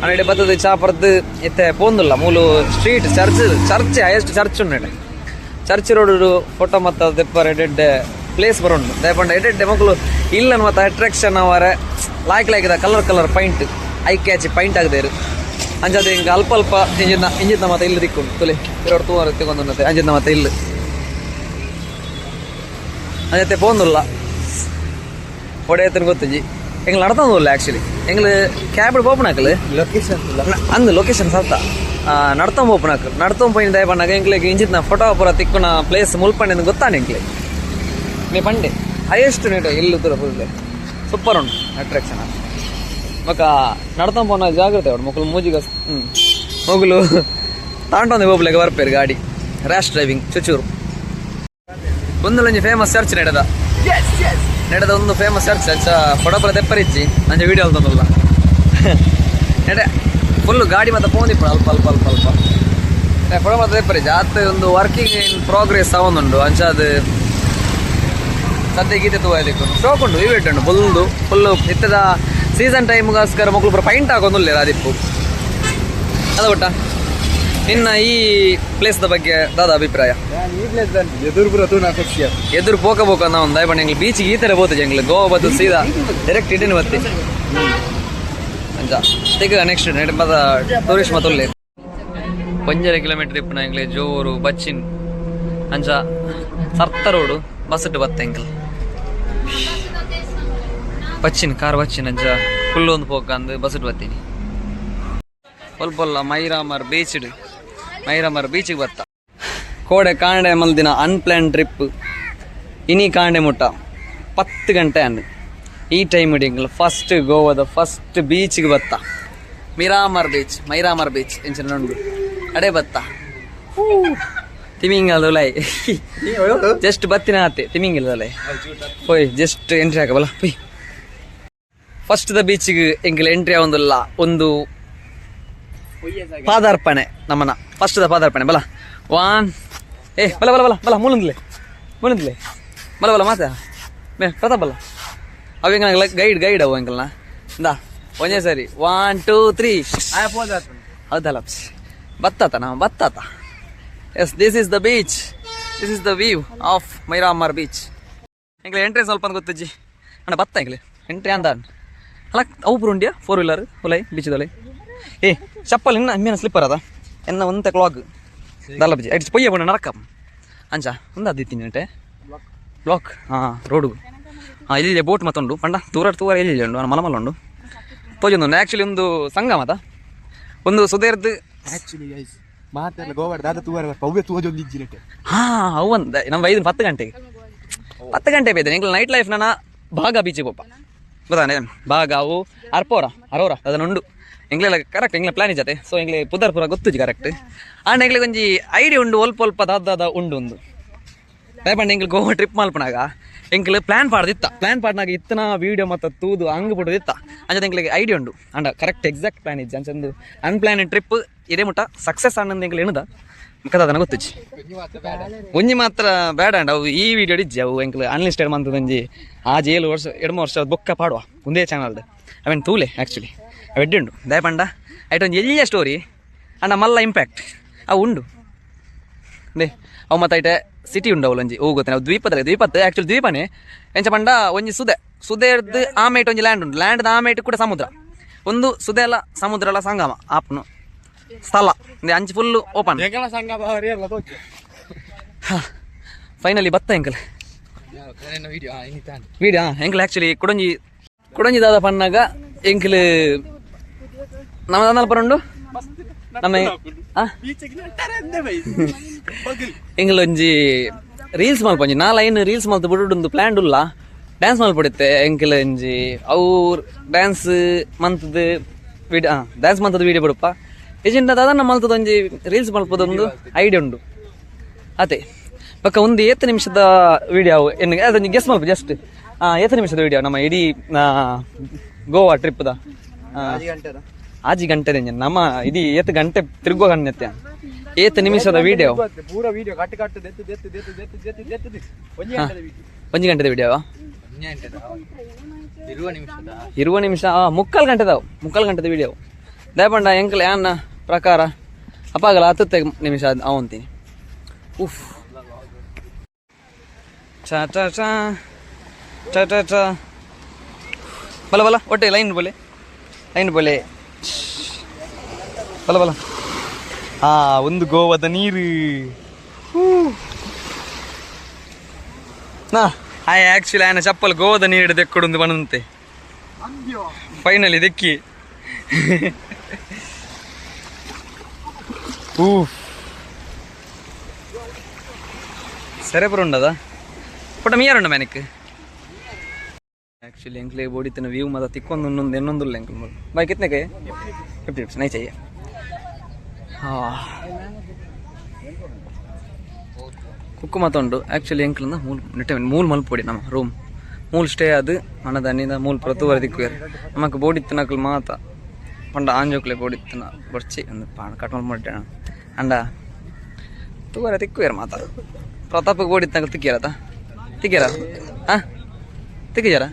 ಆಂಡ ಬತ್ತದು ಚಾ ಪರ್ದು ಇತ್ತೆ ಪೋಂದುಲ್ಲ. ಮೂಲು street church church highest church ಉಂಡು. Church road photo ಮತ್ತ ದೆಪ್ಪರ್ ಎಡ್ಡೆ ಪ್ಲೇಸ್ ಬರುಂಡು. ದಯಪಂಡ ಎಡ್ಡೆ ಮಕ್ಕಳು ಇಲ್ಲ ಮತ್ತೆ ಅಟ್ರಾಕ್ಷನ್ ಅವರೆ ಲಾಯ್ಕ್ ಲಾಯ್ಕ್ colour colour paint, eye catch paint ಆಗದೇರು. ಅಂಚಾದ ಹಿಂಗ ಅಲ್ಪ ಅಲ್ಪ ಇಂಜಿನ ಇಂಜಿನ ಮತ್ತೆ ಇಲ್ಲಿ ದಿಕ್ಕು ತುಲಿ ಎರಡು ತೂವರ ತಿಕ್ಕೊಂದು ಅಂಜಿನ ಮತ್ತೆ ಇಲ್ಲಿ ಅಂಜತೆ ಪೋಂದುಲ್ಲ. ಒಡೆಯತನ ಗೊತ್ತುಜಿ. ಎಂಗ್ಲು ನಡ್ತೊಂದುಲ್ಲ. ಆಕ್ಚುಲಿ ಎಂಗ್ಲು ಕ್ಯಾಬ್ ಪೋಪುನಕಲ್. ಲೊಕೇಶನ್. ಅಂದು ಲೊಕೇಶನ್ ಸರ್ತ ನಡ್ತೊಂದು ಪೋಪುನಕ್. ನಡ್ತೊಂದು ಪೋಯಿನ ದಯಪಣ್ಣಾಗ ಎಂಕ್ಲೆಗ್ ಇಂಚಿತ್ನ ಫೋಟೋ ಪೂರ ತಿಕ್ಕುನ ಪ್ಲೇಸ್ ಮುಲ್ಪಂಡೆ ಗೊತ್ತಾನೆ ಎಂಕ್ಲೆ. ನೀ ಪಂಡೆ ಹೈಯೆಸ್ಟ್ ನೀಟ ಇಲ್ಲಿ ದೂರ ಫುಲ್ ಸೂಪರ್ ಉಂಟು ಅಟ್ರಾಕ್ಷನ್. ಬೊಕ ನಡ್ತೊಂದು ಪೋನ ಜಾಗ್ರತೆ ಉಂಟು. ಮೊಕಲು ಮೂಜಿಗ ಮೊಗಲು ತಾಂಟೊಂದು ಪೋಪುಲೆಗ್ ಬರ್ಪೇರು ಗಾಡಿ ರ್ಯಾಶ್ ಡ್ರೈವಿಂಗ್ ಚುಚೂರು. ಒಂದುಲೊಂಜಿ ಫೇಮಸ್ ಚರ್ಚ್ ನಡೆದ ನಡೆದ ಒಂದು ಫೇಮಸ್ ಚರ್ಚ್. ಅಂಚ ಫೋಟೋ ಪೂರ ತೆಪ್ಪರಿಜ್ಜಿ. ಅಂಚ ವಿಡಿಯೋ ಅಲ್ತೊಂದುಲ್ಲ. ನೆಡೆ ಫುಲ್ ಗಾಡಿ ಮತ್ತೆ ಪೋಂದಿಪ್ಪು ಅಲ್ಪ ಅಲ್ಪ ಅಲ್ಪ ಅಲ್ಪ ಫೋಟೋ ಮತ್ತೆ ತೆಪ್ಪರಿಜ್ಜಿ. ಆತ ಒಂದು working in progress ಆವೊಂದುಂಡು. ಅಂಚ ಅದು ಸದ್ಯ ಗೀತೆ ತೂವಲಿಕ್ಕೆ ಶೋಕ್ ಉಂಟು, ಇವೆಂಟ್ ಉಂಟು ಫುಲ್ದು ಫುಲ್ಲು. ಇತ್ತದ ಸೀಸನ್ ಟೈಮ್ಗೋಸ್ಕರ ಮಕ್ಕಳು ಪೂರ ಪೈಂಟ್ ಹಾಕೊಂದುಲ್ಲೇರ ಅದಿಪ್ಪು ಅದ. ಒಟ್ಟ ನಿನ್ನ ಈ ಪ್ಲೇಸ್ದ ಬಗ್ಗೆ ದಾದ ಅಭಿಪ್ರಾಯ? ಈ ಪ್ಲೇಸ್ ಎದುರು ಪೂರ ತೂನ ಖುಷಿ. ಎದುರು ಪೋಕ ಪೋಕ ನಾವು ದಯಪಂಡ ಎಂಗ್ಲು ಬೀಚಿಗೆ ಈ ತರ ಪೋತು. ಎಂಗ್ಲು ಗೋವಾ ಬತ್ತು ಸೀದಾ ಡೈರೆಕ್ಟ್ ಇಡೇನು ಬತ್ತಿ. ಅಂಚ ತೆಗ ನೆಕ್ಸ್ಟ್ ನೆಟ್ ಮತ್ತ ಟೂರಿಸ್ಟ್ ಮತ್ತೊಳ್ಳೆ 1.5 ಕಿಲೋಮೀಟರ್ ಇಪ್ಪುನ ಎಂಗ್ಲೆ ಜೋರು ಬಚ್ಚಿನ್. ಅಂಚ ಸರ್ತ ರೋಡು ಬಸ್ ಇಟ್ಟು ಬತ್ತ ಎಂಕಲ್ ಬಚ್ಚಿನ ಕಾರ್ ಬಚ್ಚಿನ. ಅಂಚ ಫುಲ್ ಒಂದು ಪೋಕ ಅಂದು ಬಸ್ ಇಟ್ಟು ಬತ್ತೀನಿ. ಸ್ವಲ್ಪ ಮೈರಾಮರ್ ಬೀಚ್ ಮೈರಾಮರ್ ಬೀಚಿಗೆ ಬತ್ತ. ಕೋಡೆ ಕಾಂಡೆ ಮಲ್ದಿನ ಅನ್ಪ್ಲಾನ್ ಟ್ರಿಪ್ ಇನಿ ಕಾಂಡೆ ಮುಟ್ಟ 10 ಗಂಟೆ ಅಂದು. ಈ ಟೈಮ್ ಎಂಕಲ್ ಫಸ್ಟ್ ಗೋವಾದ ಫಸ್ಟ್ ಬೀಚ್ಗೆ ಬತ್ತ. ಮಿರಾಮರ್ ಬೀಚ್, ಮೈರಾಮರ್ ಬೀಚ್ ಇಂಚಿನ ಉಂಡು, ಅಡೆ ಬತ್ತ. ತಿಮಿಂಗಲೈ ಜಸ್ಟ್ ಬತ್ತಿನ ಆತೆ ತಿಮಿಂಗಿಲದಲೈ ಪೋಯ್ ಜಸ್ಟ್ ಎಂಟ್ರಿ ಹಾಕಬಲ್ಲ ಪೋಯ್. ಫಸ್ಟ್ the ಬೀಚಿಗೆ ಎಂಕಲ್ ಎಂಟ್ರಿ ಆವೊಂದುಲ್ಲ. ಒಂದು ಪಾದಾರ್ಪಣೆ ನಮ್ಮನ ಫಸ್ಟ್ the ಪಾದಾರ್ಪಣೆ ಬಲ. ಒನ್ ಏ ಬಲ ಬಲ ಬಲ ಬಲ ಮೂಲಂದ್ಲೆ ಮೂಲಂದ್ಲೆ ಬಲ ಬಲ ಮಾತಾ ಮೇ ಪ್ರತಾಪ್ ಬಲ್ಲ ಅವು ಎಂಕಲ್ನ ಗೈಡ್ ಗೈಡ್ ಅವು ಎಂಕಲ್ನ ಇಂದಾ ಒಂದೇ ಸರಿ 1 2 3 ಹೌದಲ್ಲ ಬತ್ತಾತ ನಾವು ಬತ್ತಾತ. Yes, this is the beach, this is the view of Miramar beach. ಎಂಕ್ಲೆ entry ಸ್ವಲ್ಪ ಅಂತ ಗೊತ್ತಜ್ಜಿ ಅಣ್ಣ ಬತ್ತ ಎಂಕ್ಲೆ ಎಂಟ್ರಿ ಅಂದ ಅಲ್ಲ ಅವು ಪೂರ ಉಂಡಿಯಾ ಫೋರ್ ವೀಲರ್ ಉಲೈ ಬೀಚದೊಲೈ. ಏ ಚಪ್ಪಲ್ ಇನ್ನ ಇಮ್ಮೇನ ಸ್ಲಿಪ್ಪರ್ ಅದ ಎನ್ನ ಒಂತೆ ಕ್ಲಾಗ್ ದಲ್ಲ ಬಜ್ಜಿ ಐಟ್ ಪೊಯ್ಯ ಬಣ್ಣ ನರಕ ಅಂಚ ಒಂದು ಅದಿತ್ತೀನಿ ನೆಟೆ ಬ್ಲಾಕ್ ಹಾಂ ರೋಡು ಹಾಂ ಇಲ್ಲಿ ಬೋಟ್ ಮತ್ತುಂಡು ಪಂಡ ದೂರ ತೂರ ಎಲ್ಲಿ ಉಂಡು ಮಲ ಮಲ ಉಂಡು ತೋಜೊಂದು ಆ್ಯಕ್ಚುಲಿ ಒಂದು ಸಂಗಮ ಅದ ಒಂದು ಸುದೇರ್ದು ಆಕ್ಚುಲಿ ಗೈಸ್ ಮಾತೆಲ್ಲ ಗೋವಾಡ ದಾದ ತೂವರ ಪವ್ಯ ತೂವಜೊಂದು ಇಜ್ಜಿನಟೆ. ಹಾಂ ಅವು ಒಂದು ನಮ್ಮ 5 10 ಗಂಟೆಗೆ 10 ಗಂಟೆ ಬೇಯ್ತಾನೆ ಎಂಕ್ಲ ನೈಟ್ ಲೈಫ್ ನನ್ನ ಭಾಗ ಬೀಚಿಗೆ ಪೋಪ ಗೊತ್ತಾನೆ ಭಾಗ ಅವು ಅರ್ಪೋರ ಅರೋರ ಅದನ್ನುಂಡು ಎಂಗ್ಲೆಲ್ಲ ಕರೆಕ್ಟ್ ಎಂಗ್ಲ ಪ್ಲಾನ್ ಇಜ್ಜತೆ. ಸೊ ಎಂಗ್ಲೆ ಪುದರ್ ಪೂರ ಗೊತ್ತುಜಿ ಕರೆಕ್ಟ್ ಆಂಡ ಎಂಗ್ಲೆ ಒಂಜಿ ಐಡಿಯಾ ಉಂಡು ಒಲ್ಪ ಒಲ್ಪ ದಾದ ಉಂಡು ಒಂದು ದಯಪಂಡ ಎಂಕ್ಲೆ ಗೋವಾ ಟ್ರಿಪ್ ಮಲ್ಪನಾಗ ಎಂಕ್ಲೆ ಪ್ಲಾನ್ ಪಾಡ್ದಿತ್ತ ಪ್ಲಾನ್ ಪಾಡ್ನಾಗ ಇತ್ತನ ವೀಡಿಯೋ ಮತ್ತು ತೂದು ಹಂಗ್ ಬಿಡೋದಿತ್ತ ಅಂಚದ ಎಂಕ್ಲೆಗೆ ಐಡಿಯಾ ಉಂಡು ಅಂಡ ಕರೆಕ್ಟ್ ಎಕ್ಸಾಕ್ಟ್ ಪ್ಲಾನ್ ಇಜ್ಜಿ ಅಂಚಂದು ಅನ್ಪ್ಲಾನ್ ಟ್ರಿಪ್ ಇದೇ ಮುಟ್ಟ ಸಕ್ಸಸ್ ಅನ್ನಂದು ಎಂಕ್ಲೆ ಎಣುದ ಕದ ಗೊತ್ತುಜ್ಜಿ ಒಂಜಿ ಮಾತ್ರ ಬೇಡ ಅಂಡ ಅವು ಈ ವಿಡಿಯೋ ಇಜ್ಜಿ ಅವು ಎಂಕ್ಲೆ ಅನ್ಲಿಸ್ಟೆಡ್ ಮಂತದಂಜಿ ಆ 7 ವರ್ಷ 2 ವರ್ಷ ಬೊಕ್ಕ ಪಾಡುವ ಒಂದೇ ಚಾನಲ್ದು ಅವೇನು ತೂಲೆ ಆ್ಯಕ್ಚುಲಿ ಅವು ಎಡ್ಡೆ ಉಂಡು ದಯಪಂಡ ಐಟ್ ಒಂಜಿ ಎಲ್ಲಿಯ ಸ್ಟೋರಿ ಅಂಡ ಮಲ್ಲ ಇಂಪ್ಯಾಕ್ಟ್ ಅವು ಉಂಡು they ಅವು ಮತ್ತು ಐಟೆ ಸಿಟಿ ಉಂಡು ಅವಳು ಒಂಜಿ ಹೋಗುತ್ತೆ ನಾವು ದ್ವೀಪದ ದ್ವೀಪತ್ತು ಆ್ಯಕ್ಚುಲಿ ದ್ವೀಪನೇ ಎಂಚ ಪಂಡ ಒಂಜಿ ಸುದೆ ಸುದೆರ್ದು ಆಮೇಟ್ ಒಂಜಿ ಲ್ಯಾಂಡ್ ಉಂಡು ಲ್ಯಾಂಡ್ದ ಆಮೇಟ್ ಕೂಡ ಸಮುದ್ರ ಒಂದು ಸುದೆ ಅಲ್ಲ ಸಮುದ್ರ ಅಲ್ಲ ಸಂಗಮ ಆಪ್ನು ಸ್ಥಳ ಅಂಚು ಫುಲ್ಲು ಓಪನ್. ಫೈನಲಿ ಬತ್ತ ಎಂಕಲ್ ವೀಡಿಯೋ ಎಂಕಲ್ ಆ್ಯಕ್ಚುಲಿ ಕುಡಂಜಿ ಕುಡಂಜಿ ದಾದ ಪನ್ನಾಗ ಎಂಕಲ್ ನಮ್ಮ ದಾದಲ್ಪ ಉಂಡು ನಮ್ಮ ಎಂಕಲ್ ಒಂಜಿ ರೀಲ್ಸ್ ಮಲ್ಪೊಂಜಿ ನಾ ಲೈನ್ ರೀಲ್ಸ್ ಮಲ್ತು ಬಿಡುಂದು ಪ್ಲ್ಯಾನ್ ಉಲ್ಲ ಡ್ಯಾನ್ಸ್ ಮಲ್ಪಡಿತ್ತೆ ಎಂಕಲ್ ಒಂಜಿ ಅವು ಡ್ಯಾನ್ಸ್ ಮಂತದ್ದು ವಿಡಿಯೋ ಡ್ಯಾನ್ಸ್ ಮಂತದ್ದು ವೀಡಿಯೋ ಬಿಡಪ್ಪ ಏಜೆಂಟ್ ದಾದನ್ನ ಮಲ್ತದ ಒಂಜಿ ರೀಲ್ಸ್ ಮಲ್ಪದೊಂದು ಐಡಿಯಾ ಉಂಡು ಅದೇ ಪಕ್ಕ ಒಂದು 8 ನಿಮಿಷದ ವಿಡಿಯೋ ಎನ್ನು ಅದೊಂದು ಗೆಸ್ ಮಲ್ಪ ಜಸ್ಟ್ 8 ನಿಮಿಷದ ವಿಡಿಯೋ ನಮ್ಮ ಇಡೀ ಗೋವಾ ಟ್ರಿಪ್ದ ಆಜಿ ಗಂಟೆ ನಮ್ಮ ಇಡೀ 8 ಗಂಟೆ ತಿರುಗುವ ಕಣ್ಣೆತ್ತೆ 8 ನಿಮಿಷದ ವಿಡಿಯೋ ಪೂರ ವಿಡಿಯೋ ಕಟ್ಟು ಕಟ್ಟು ದೆತ್ತು ದೆತ್ತು ದೆತ್ತು ದೆತ್ತು ದೆತ್ತು ದೆತ್ತು ಒಂಜಿ ಗಂಟೆದ ವಿಡಿಯೋ 20 ನಿಮಿಷ 3/4 ಗಂಟೆದಾವು 3/4 ಗಂಟೆದ ವಿಡಿಯೋ ದಯಪಂಡ ಎಂಕಲ್ ಯಾನ್ನ ಪ್ರಕಾರ ಅಪ್ಪಾಗಲ 10 ನಿಮಿಷ ಅವಂತೀನಿ. ಉಫ್ ಚಾ ಚಾ ಚಾ ಚಾ ಚಾ ಚಾ ಬಲ ಬಲ ಒಟ್ಟೆ ಲೈನ್ ಬೋಲೆ ಲೈನ್ ಬೋಲೆ ಬಲ ಬಲ ಹಾ ಒಂದು ಗೋವಾದ ನೀರು ನಾ ಆಯ್ ಆ್ಯಕ್ಚುಲಿ ಆಯನ ಚಪ್ಪಲ್ ಗೋವಾದ ನೀರು ದೆಕ್ಕಡೊಂದು ಬಂದಂತೆ ಫೈನಲಿ ದೆಕ್ಕಿ. ಊಫ್ ಸರಿ ಪುರ ಉಂಡದ ಪುಟ್ಟ ಮೀಯಾರುಂಡ ಮ್ಯಾನಿಕ್ ಆ್ಯಕ್ಚುಲಿ ಎಂಕ್ಲೆ ಬೋಡಿತನ ವ್ಯೂ ಮದ ತಿಕ್ಕೊಂದು ಇನ್ನೊಂದು ಎನ್ನೊಂದುಲ್ಲ ಎಂಕ್ಲು ಬಾಯ್ ಕಿತ್ನೆ ಕೈ 50 रुपीस नहीं चाहिए. हाँ ಕುಕ್ಕು ಮತ್ತೊಂಡು ಆ್ಯಕ್ಚುಲಿ ಎಂಕ್ಲಿಂದ ಮೂಲ್ ನಿಟ್ಟೆ ಮೂಲ್ ಮಲ್ಪೊಡಿ ನಮ್ಮ ರೂಮ್ ಮೂಲ್ ಸ್ಟೇ ಅದು ಮನದ ಮೂಲ್ ಪ್ರತುವರ ದಿಕ್ಕುವೇರು ನಮಕ್ ಬೋಡಿತ್ತನಕಲ್ ಮಾತ ಪಂಡ ಆಂಜೋಕ್ಲೆ ಬೋಡಿತ್ತನ ಬರ್ಚಿ ಒಂದು ಪಾಣ ಕಟ್ ಮಲ್ಪೊಡಿ ಅಂಡ ತೂವರ ತಿಕ್ಕುವೇರು ಮಾತ ಪ್ರತಾಪಕ್ಕೆ ಬೋಡಿತ್ತನಕಲ್ ತಿಕ್ಕಿರತ ತಿಕ್ಕಿರ ಹಾಂ ತಿಕ್ಕಿಜಾರ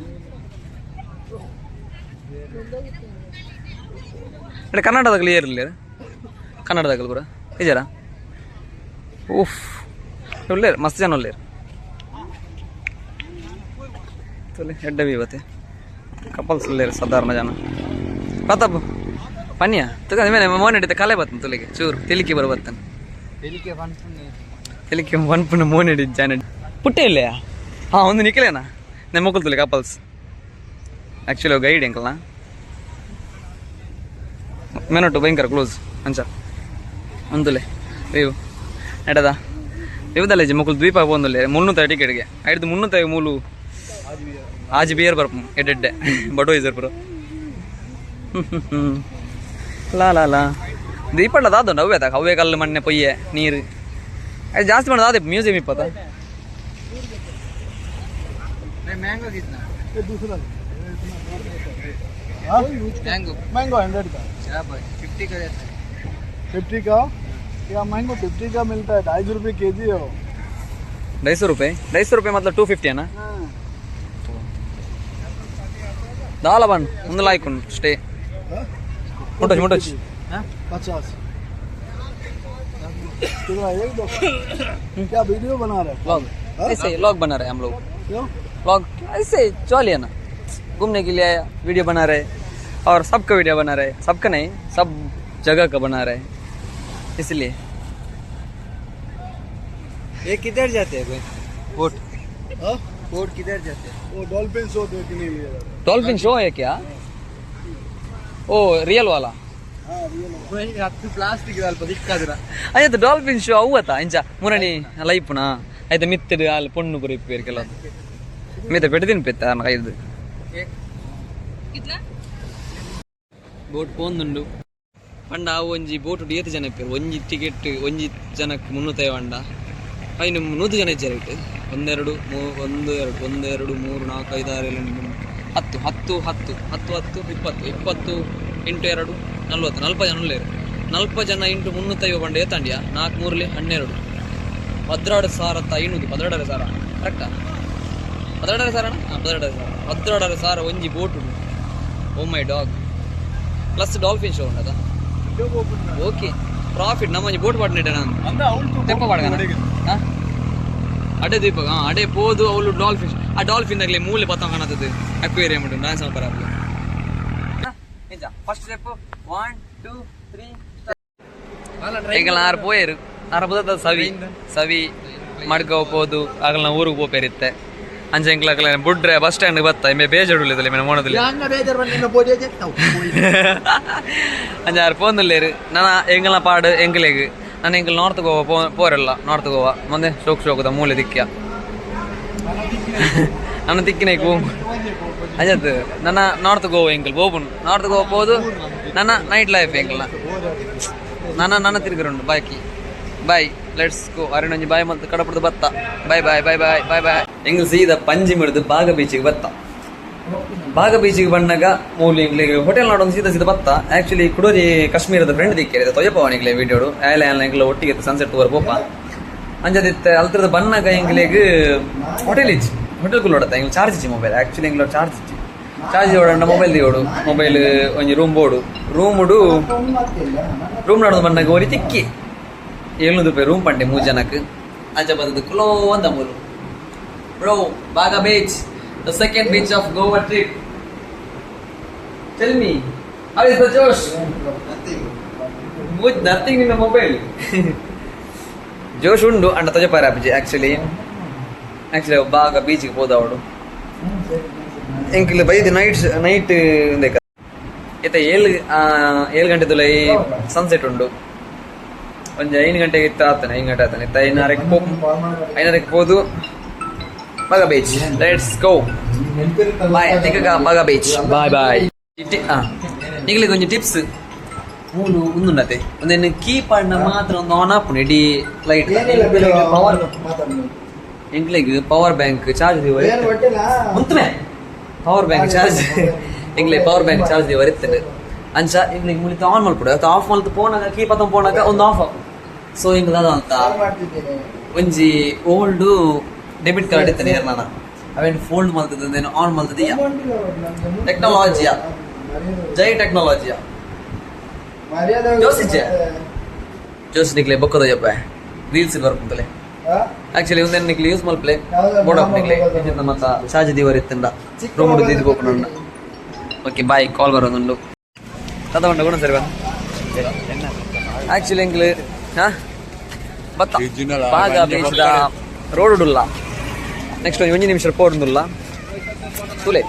అంటే ಕರ್ನಾಟಕದಲ್ಲಿ ಏರ್ಲಿ ಕನ್ನಡದಾಗಲು ಪೂರ ಇಜಾರ ಉಫ್ ಉಳ್ಳೇರು ಮಸ್ತ್ ಜನ ಉಳ್ಳೇರು ತುಲೆ ಎಡ್ಡೆ ಬೀವತ್ತೆ ಕಪಲ್ಸ್ ಉಳ್ಳೇರು ಸಾಧಾರಣ ಜನ ಪ್ರತಾಪ್ ಪನ್ಯ ತುಗ ಮೇಲೆ ಮೋನ್ ಹಿಡಿತ ಕಲೆ ಬರ್ತನೆ ತುಲಿಗೆ ಚೂರು ತಿಳಿಕೆ ಬರ ಬರ್ತಾನೆ ತಿಳಿಕೆ ಒನ್ಪುನ ಮೋನ್ ಹಿಡಿದ ಜನ ಪುಟ್ಟೆ ಇಲ್ಲೆಯಾ ಹಾಂ ಒಂದು ನಿಖಲೇನಾ ನಿಮ್ಮ ಮಕ್ಕಳು ತುಲಿ ಕಪಲ್ಸ್ ಆ್ಯಕ್ಚುಲಿ ಗೈಡ್ ಎಂಕಲ್ನ ಮೆನೊಟ್ಟು ಭಯಂಕರ ಕ್ಲೋಸ್ ಅಂಚ ಒಂದುಲೆ ವ್ಯೂ ಎಡದ ಇವುದಲ್ಲ ಮೊಕುಲು ದ್ವೀಪ ಪೋಂದುಲ್ಲೆ 300 ಟಿಕೆಟ್ಗೆ ಐದು 300 ಮೂಲು ಆಜಿ ಬಿಯರ್ ಬರ್ಪು ಎಡ್ಡೆಡ್ಡೆ ಬಡೋಯ್ಸರ್ ಪುರ ಲಾ ಲಾ ಲಾ ದ್ವೀಪಡ್ಲ ದಾದುಂಡು ಅವೇ ತಾಕ ಅವೇ ಕಲ್ಲು ಮಣ್ಣೆ ಪೊಯ್ಯೆ ನೀರು ಅದು ಜಾಸ್ತಿ ಮಾಡೋದು ಅದೇ ಮ್ಯೂಸಿಯಂ ಇಪ್ಪತ್ತ मैंगो 100 का 50 का 50 का क्या मैंगो 50 का मिलता है, 250 रुपये के जी है वो। 250 ರೂಪಾಯಿ, 250 ರೂಪಾಯಿ ಮೊದಲು 250 ಅಣ್ಣ. ದಾಲ ಬನ್ ಒಂದು ಲಾಯ್ಕು ಸ್ಟೇ ಮುಟ್ಟೋಚ್ ಮುಟ್ಟೋಚ್. 50 कितना एक दो। क्या वीडियो बना रहे? व्लॉग, ऐसे व्लॉग बना रहे हैं हम लोग। क्यों? व्लॉग ऐसे चलिए ना, घूमने के लिए आया, वीडियो बना रहे और सबका वीडियो बना रहे, सबका नहीं सब जगह का बना रहे, इसलिए। ये किधर जाते हैं भाई? बोट। हाँ? बोट किधर जाते हैं? वो डॉल्फिन शो देखने लिए जाते हैं। डॉल्फिन शो है क्या? ओ रियल वाला? हाँ, रियल। ಪ್ಲಾಸ್ಟಿಕ್ ಅಲ್ಪ ದಿಕ್ಕಾದ್ರ. ಆಯ್ತು, ಡಾಲ್ಫಿನ್ ಶೋ ಅವು ಅತ್ತ ಇಂಚ ಮುರಣಿ ಲೈಪುನ ಆಯ್ತು ಮಿತ್ತಡು ಅಲ್ಲಿ ಪೊಣ್ಣು ಪುರಿ ಇಪ್ಪೇರು ಕೆಲವು ಮಿತ್ತ ಪೆಟ್ಟು ಪೆತ್ತ ಐದು ಬೋಟ್ ಪೋಂದುಂಡು ಪಂಡ ಅವು ಒಂಜಿ ಬೋಟ್ ಏತ್ ಜನ ಇಪ್ಪೇರು ಒಂಜಿ ಟಿಕೆಟ್ ಒಂಜಿ ಜನಕ್ಕೆ 350 ಅಂಡ ಐನು 100 ಜನ ಇಜ್ಜಾರ ಇಟ್ಟು ಒಂದೆರಡು ಮೂ ಒಂದು ಎರಡು ಒಂದು ಎರಡು ಮೂರು ನಾಲ್ಕು ಐದು ಆರು ಏಳು ಎಂಟು ಹತ್ತು ಹತ್ತು ಹತ್ತು ಹತ್ತು ಹತ್ತು ಇಪ್ಪತ್ತು ಇಪ್ಪತ್ತು ಇಂಟು ಎರಡು ನಲ್ವತ್ತು ನಲ್ಪ ಜನ ಉಳ್ಳೇರು ನಲ್ಪ ಜನ ಇಂಟು 350 ಪಂಡ ಏತಂಡಿಯ ನಾಲ್ಕು ಮೂರಲಿ ಹನ್ನೆರಡು ಪದ್ರಾಡು ಸಾವಿರದ ಐನೂರು ಪದ್ರಾಡರ ಸಾವಿರ ಕರೆಕ್ಟಾ? ಪದ್ರಾಡರ ಸಾವಿರ ಹಾಂ ಪದ್ರಾಡರ ಸಾವಿರ ಪದ್ರಾಡರ ಸಾವಿರ ಒಂಜಿ boat. Oh my dog, plus dolphin show ಉಂಡದ. ಓಕೆ ಪ್ರಾಫಿಟ್ ನಮ್ಮ ಒಂಜಿ ಬೋಟ್ ಪಾಡ್ನಿಟ್ಟೆ ನಾನು ತೆಪ್ಪ ಪಾಡ್ಗನ ಹಾಂ ಅಡೆ ದೀಪಕ ಹಾಂ ಅಡೆ ಪೋದು ಅವಳು ಡಾಲ್ಫಿನ್ ಆ ಡಾಲ್ಫಿನ್ ಆಗಲಿ ಮೂಲೆ ಪತ್ತಂಗ ಕಾಣತ್ತದು ಅಕ್ವೇರಿಯಂ ಉಂಟು ಡ್ಯಾನ್ಸ್ ಮಾಡ್ತಾರೆ. First step 1 2 3. ಎಂಕಲ್ನ ಆರು ಪೋಯರು ಆರು ಬುದ ಸವಿ ಸವಿ ಮಡ್ಗವ್ ಪೋದು ಆಗಲ್ನ ಊರಿಗೆ ಪೋಪೇರಿತ್ತೆ ಅಂಚ ಎಂಕ್ಲ ಅಗಲ ಬುಡ್ರೆ ಬಸ್ ಸ್ಟ್ಯಾಂಡ್ ಬತ್ತ ಇಂಬೆ ಬೇಜಾರುಳ್ಳಿದಲ್ಲ ಮೇನೆ ಮೋಣದಲ್ಲಿ ಅಂಚ ಆರು ಪೋಂದುಲ್ಲೇರು ನನ್ನ ಎಂಕಲ್ನ ಪಾಡು ಎಂಕಲೆಗ್ ನಾನು ಎಂಕಲ್ ನಾರ್ತ್ ಗೋವಾ ಪೋ ಪೋರಲ್ಲ ನಾರ್ತ್ ಗೋವಾ ಮುಂದೆ ಶೋಕ್ ಶೋಕದ ಮೂಲೆ ದಿಕ್ಕ್ಯ ನನ್ನ ತಿಕ್ಕಿನ ಅಂಜತ್ ನನ್ನ ನಾರ್ತ್ ಗೋವಾ ಎಂಕಲ್ ಬೋಪುನ್ ನಾರ್ತ್ ಗೋವಾ ಪೋದು ನನ್ನ ನೈಟ್ ಲೈಫ್ ಎಂಕಲ್ನ ನನ್ನ ನನ್ನ ತಿರುಗಿರುಂಡು ಬಾಕಿ ಬಾಯ್ let's go ಅರುಣಂಜಿ ಬಾಯ್ ಮತ್ತು ಕಡಪುರದ ಬತ್ತ bye bye bye bye bye bye ಎಂಗ್ ಸೀದಾ ಪಂಜಿ ಮಿಡ್ದು ಬಾಗ ಬೀಚಿಗೆ ಬತ್ತ ಬಾಗ ಬೀಚಿಗೆ ಬಂದಾಗ ಮೂಲಿ ಎಂಗ್ಲಿಗೆ ಹೋಟೆಲ್ ನಾಡೊಂದು ಸೀದಾ ಸೀದಾ ಬತ್ತ. ಆಕ್ಚುಲಿ ಕುಡೋರಿ ಕಾಶ್ಮೀರದ ಫ್ರೆಂಡ್ ದಿಕ್ಕೇರಿದೆ ತೊಯ್ಯಪ್ಪ ಎಂಗ್ಲೆ ವಿಡಿಯೋಡು ಆಯ್ಲೆ ಆಯ್ಲೆ ಎಂಗ್ಲ ಒಟ್ಟಿಗೆ ಸನ್ಸೆಟ್ ತೋರ್ ಪೋಪ ಅಂಜದಿತ್ತೆ ಅಲ್ತ್ರದ ಬನ್ನಾಗ ಎಂಗ್ಲೆಗ್ ಹೋಟೆಲ್ ಇಚ್ಚಿ ಹೋಟೆಲ್ ಕುಲ್ಲೋಡತ್ತ ಎಂಗ್ಲ ಚಾರ್ಜ್ ಇಚ್ಚಿ ಮೊಬೈಲ್ ಆಕ್ಚುಲಿ ಎಂಗ್ಲ ಚಾರ್ಜ್ ಇಚ್ಚಿ ಚಾರ್ಜ್ ಓಡಂಡ ಮೊಬೈಲ್ ದಿಯೋಡು ಮೊಬೈಲ್ ಒಂಜಿ ರೂಮ್ ಬೋಡು ರೂಮುಡು ರೂಮ್ ನಡೋದು ಬಂದಾಗ ಒರಿ ತಿಕ್ಕಿ 700 ರೂಪಾಯಿ ರೂಮ್ ಪಂಡೆ ಮೂರು ಜನಕ್ಕೆ ಅಂಚ ಬಂದದ್ದು ಕುಲೋ ಅಂದ ಮೂರು. Bro, Baga beach, the second beach of Goa trip. Tell me, how is the josh? Nothing in the mobile. ಜೋಶ್ ಉಂಡು ಅಂಡ ತಜಪಾರ ಅಪ್ಜಿ. ಆಕ್ಚುಲಿ ಆಕ್ಚುಲಿ ಬಾಗ ಬೀಚ್ಗೆ ಹೋದ ಅವಳು ಎಂಕಿಲ್ ಬೈದು ನೈಟ್ ನೈಟ್ ಇತ್ತ ಏಳು ಏಳು ಗಂಟೆ ತುಲ ಈ ಸನ್ಸೆಟ್ ಉಂಡು ಒಂಜಿ 5 ಗಂಟೆಗೆ ಇತ್ತ ಆತನೆ 5 ಗಂಟೆ ಆತನೆ ಇತ್ತ ಐನಾರಕ್ಕೆ ಪೋ ಐನಾರಕ್ಕೆ ಪೋದು ಬಾಗ ಬೀಚ್. Let's go, ಬಾಯ್ ತಿಕ್ಕ ಬಾಗ ಬೀಚ್ ಬಾಯ್ ಬಾಯ್. ನಿಗಲಿ ಒಂಜಿ ಟಿಪ್ಸ್ ಮೂಲು ಉಂದುಂಡತೆ ಒಂದೇನು ಕೀ ಪಾಡ್ನ ಮಾತ್ರ ಒಂದು ಆನ್ ಆಪುಂಡು ಇಡೀ ಲೈಟ್ ಪವರ್ ಎಂಕ್ಲೆಗ್ ಪವರ್ ಬ್ಯಾಂಕ್ ಚಾರ್ಜ್ ಮುಂತಮೆ ಪವರ್ ಬ್ಯಾಂಕ್ ಚಾರ್ಜ್ ಎಂಕ್ಲೆ ಪವರ್ ಬ್ಯಾಂಕ್ ಚಾರ್ಜ್ ದಿವರಿತ್ತಂಡು ಅಂಚ ಎಂಕ್ಲೆಗ್ ಮುಳಿತ ಆನ್ ಮಲ್ಪುಡು ಅಥವಾ ಆಫ್ ಮಲ್ತು ಪೋನಾಗ ಕೀ ಪತ್ತೊಂದು ಪೋನಾಗ ಒಂದು ಆಫ್ ಆಪು. ಸೊ ಎಂಕ್ ದಾದ ಅಂತ ಒಂಜಿ ಓಲ್ಡ್ ಡೆಬಿಟ್ ಕಾರ್ಡ್ ಇತ್ತನೆ ನಾನು ಅವೇನು ಫೋಲ್ಡ್ ಮಲ್ತದ ಆನ್ ಮಲ್ತದ ಟೆಕ್ನಾಲಜಿಯಾ ಜೈ ಟೆಕ್ನಾಲಜಿಯಾ ಜೋಸಿಜ್ಜೆ ಜೋಸ್ ನಿಕ್ಲೆ ಬೊಕ್ಕದ ಜಪ್ಪ ರೀಲ್ಸ್ ಬರ್ಪುಂತಲೆ. ಆಕ್ಚುಲಿ ಒಂದೇನು ನಿಕ್ಲೆ ಯೂಸ್ ಮಲ್ಪ್ಲೆ ಬೋರ್ಡ್ ಆಫ್ ನಿಕ್ಲೆ ಮತ್ತ ಚಾರ್ಜ್ ದಿವರ್ ಇತ್ತಂಡ ರೂಮ್ ದಿದ್ದು ಪೋಪುಂಡ. ಓಕೆ ಬಾಯ್, ಕಾಲ್ ಬರೋದುಂಡು ಕದ ಉಂಡ ಗುಣ ಸರಿ ಬಾ. ಆಕ್ಚುಲಿ ಎಂಕ್ಲು ಹಾ ಬತ್ತ ಬಾಗ ಬೀಚ್ದ ರೋಡ್ ಉಡುಲ್ಲ ನೆಕ್ಸ್ಟ್ ಒಂಜಿ ನಿಮಿಷ ಪೋಡುಂದುಲ್ಲ ತುಲೆ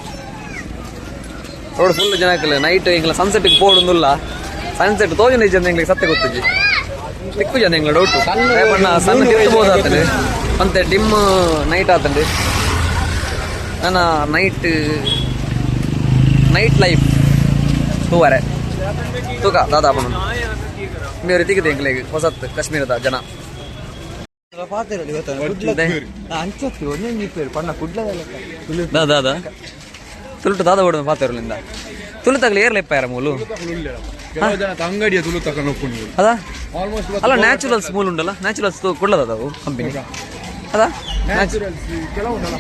ರೋಡ್ ಫುಲ್ ಜನ ನೈಟ್ ಎಂಕ್ಲ ಸನ್ಸೆಟ್ ಪೋಡುಂದುಲ್ಲ ಸನ್ಸೆಟ್ ತೋಜನ ಜನ ಎಂಗ್ಲಿಗೆ ಸತ್ಯ ಗೊತ್ತುಜಿ ತಿಕ್ಕು ಜನ ಎಂಗ್ಲ ಡೌಟ್ ಬಣ್ಣ ಸಣ್ಣ ತಿತ್ತು ಆತಂಡೆ ಮತ್ತೆ ಡಿಮ್ ನೈಟ್ ಆತಂಡೆ ನನ್ನ ನೈಟ್ ನೈಟ್ ಲೈಫ್ ತೂವರೆ ತೂಕ ದಾದಾ ಬಣ್ಣ ಬೇರೆ ತಿಕ್ಕಿದೆ ಎಂಗ್ಲಿಗೆ ಹೊಸತ್ತು ಕಾಶ್ಮೀರದ ಜನ. ದಾದಾ ತುಳುಟು ದಾದ ಓಡುದು ಪಾತೆರಲಿಂದ ತುಳು ತಗಲಿ ಏರ್ಲೆಪ್ಪ ಯಾರ ಮೂಲು. ಕೆಲವು ಜನ ಅಂಗಡಿಯ ತುಳು ತಕೊಂಡು ಹೋಗ್ಕೊಂಡು. ಅದ. ಆಲ್ಮೋಸ್ಟ್. ಅಲ್ಲ, ನ್ಯಾಚುರಲ್ಸ್ ಮೂಲ ಉಂಡಲ್ಲ, ನ್ಯಾಚುರಲ್ಸ್ ಕುಡ್ಲದ ಅವು ಕಂಪನಿ ಅದ. ನ್ಯಾಚುರಲ್ಸ್ ಕೆಲವು ಉಂಟಲ್ಲ.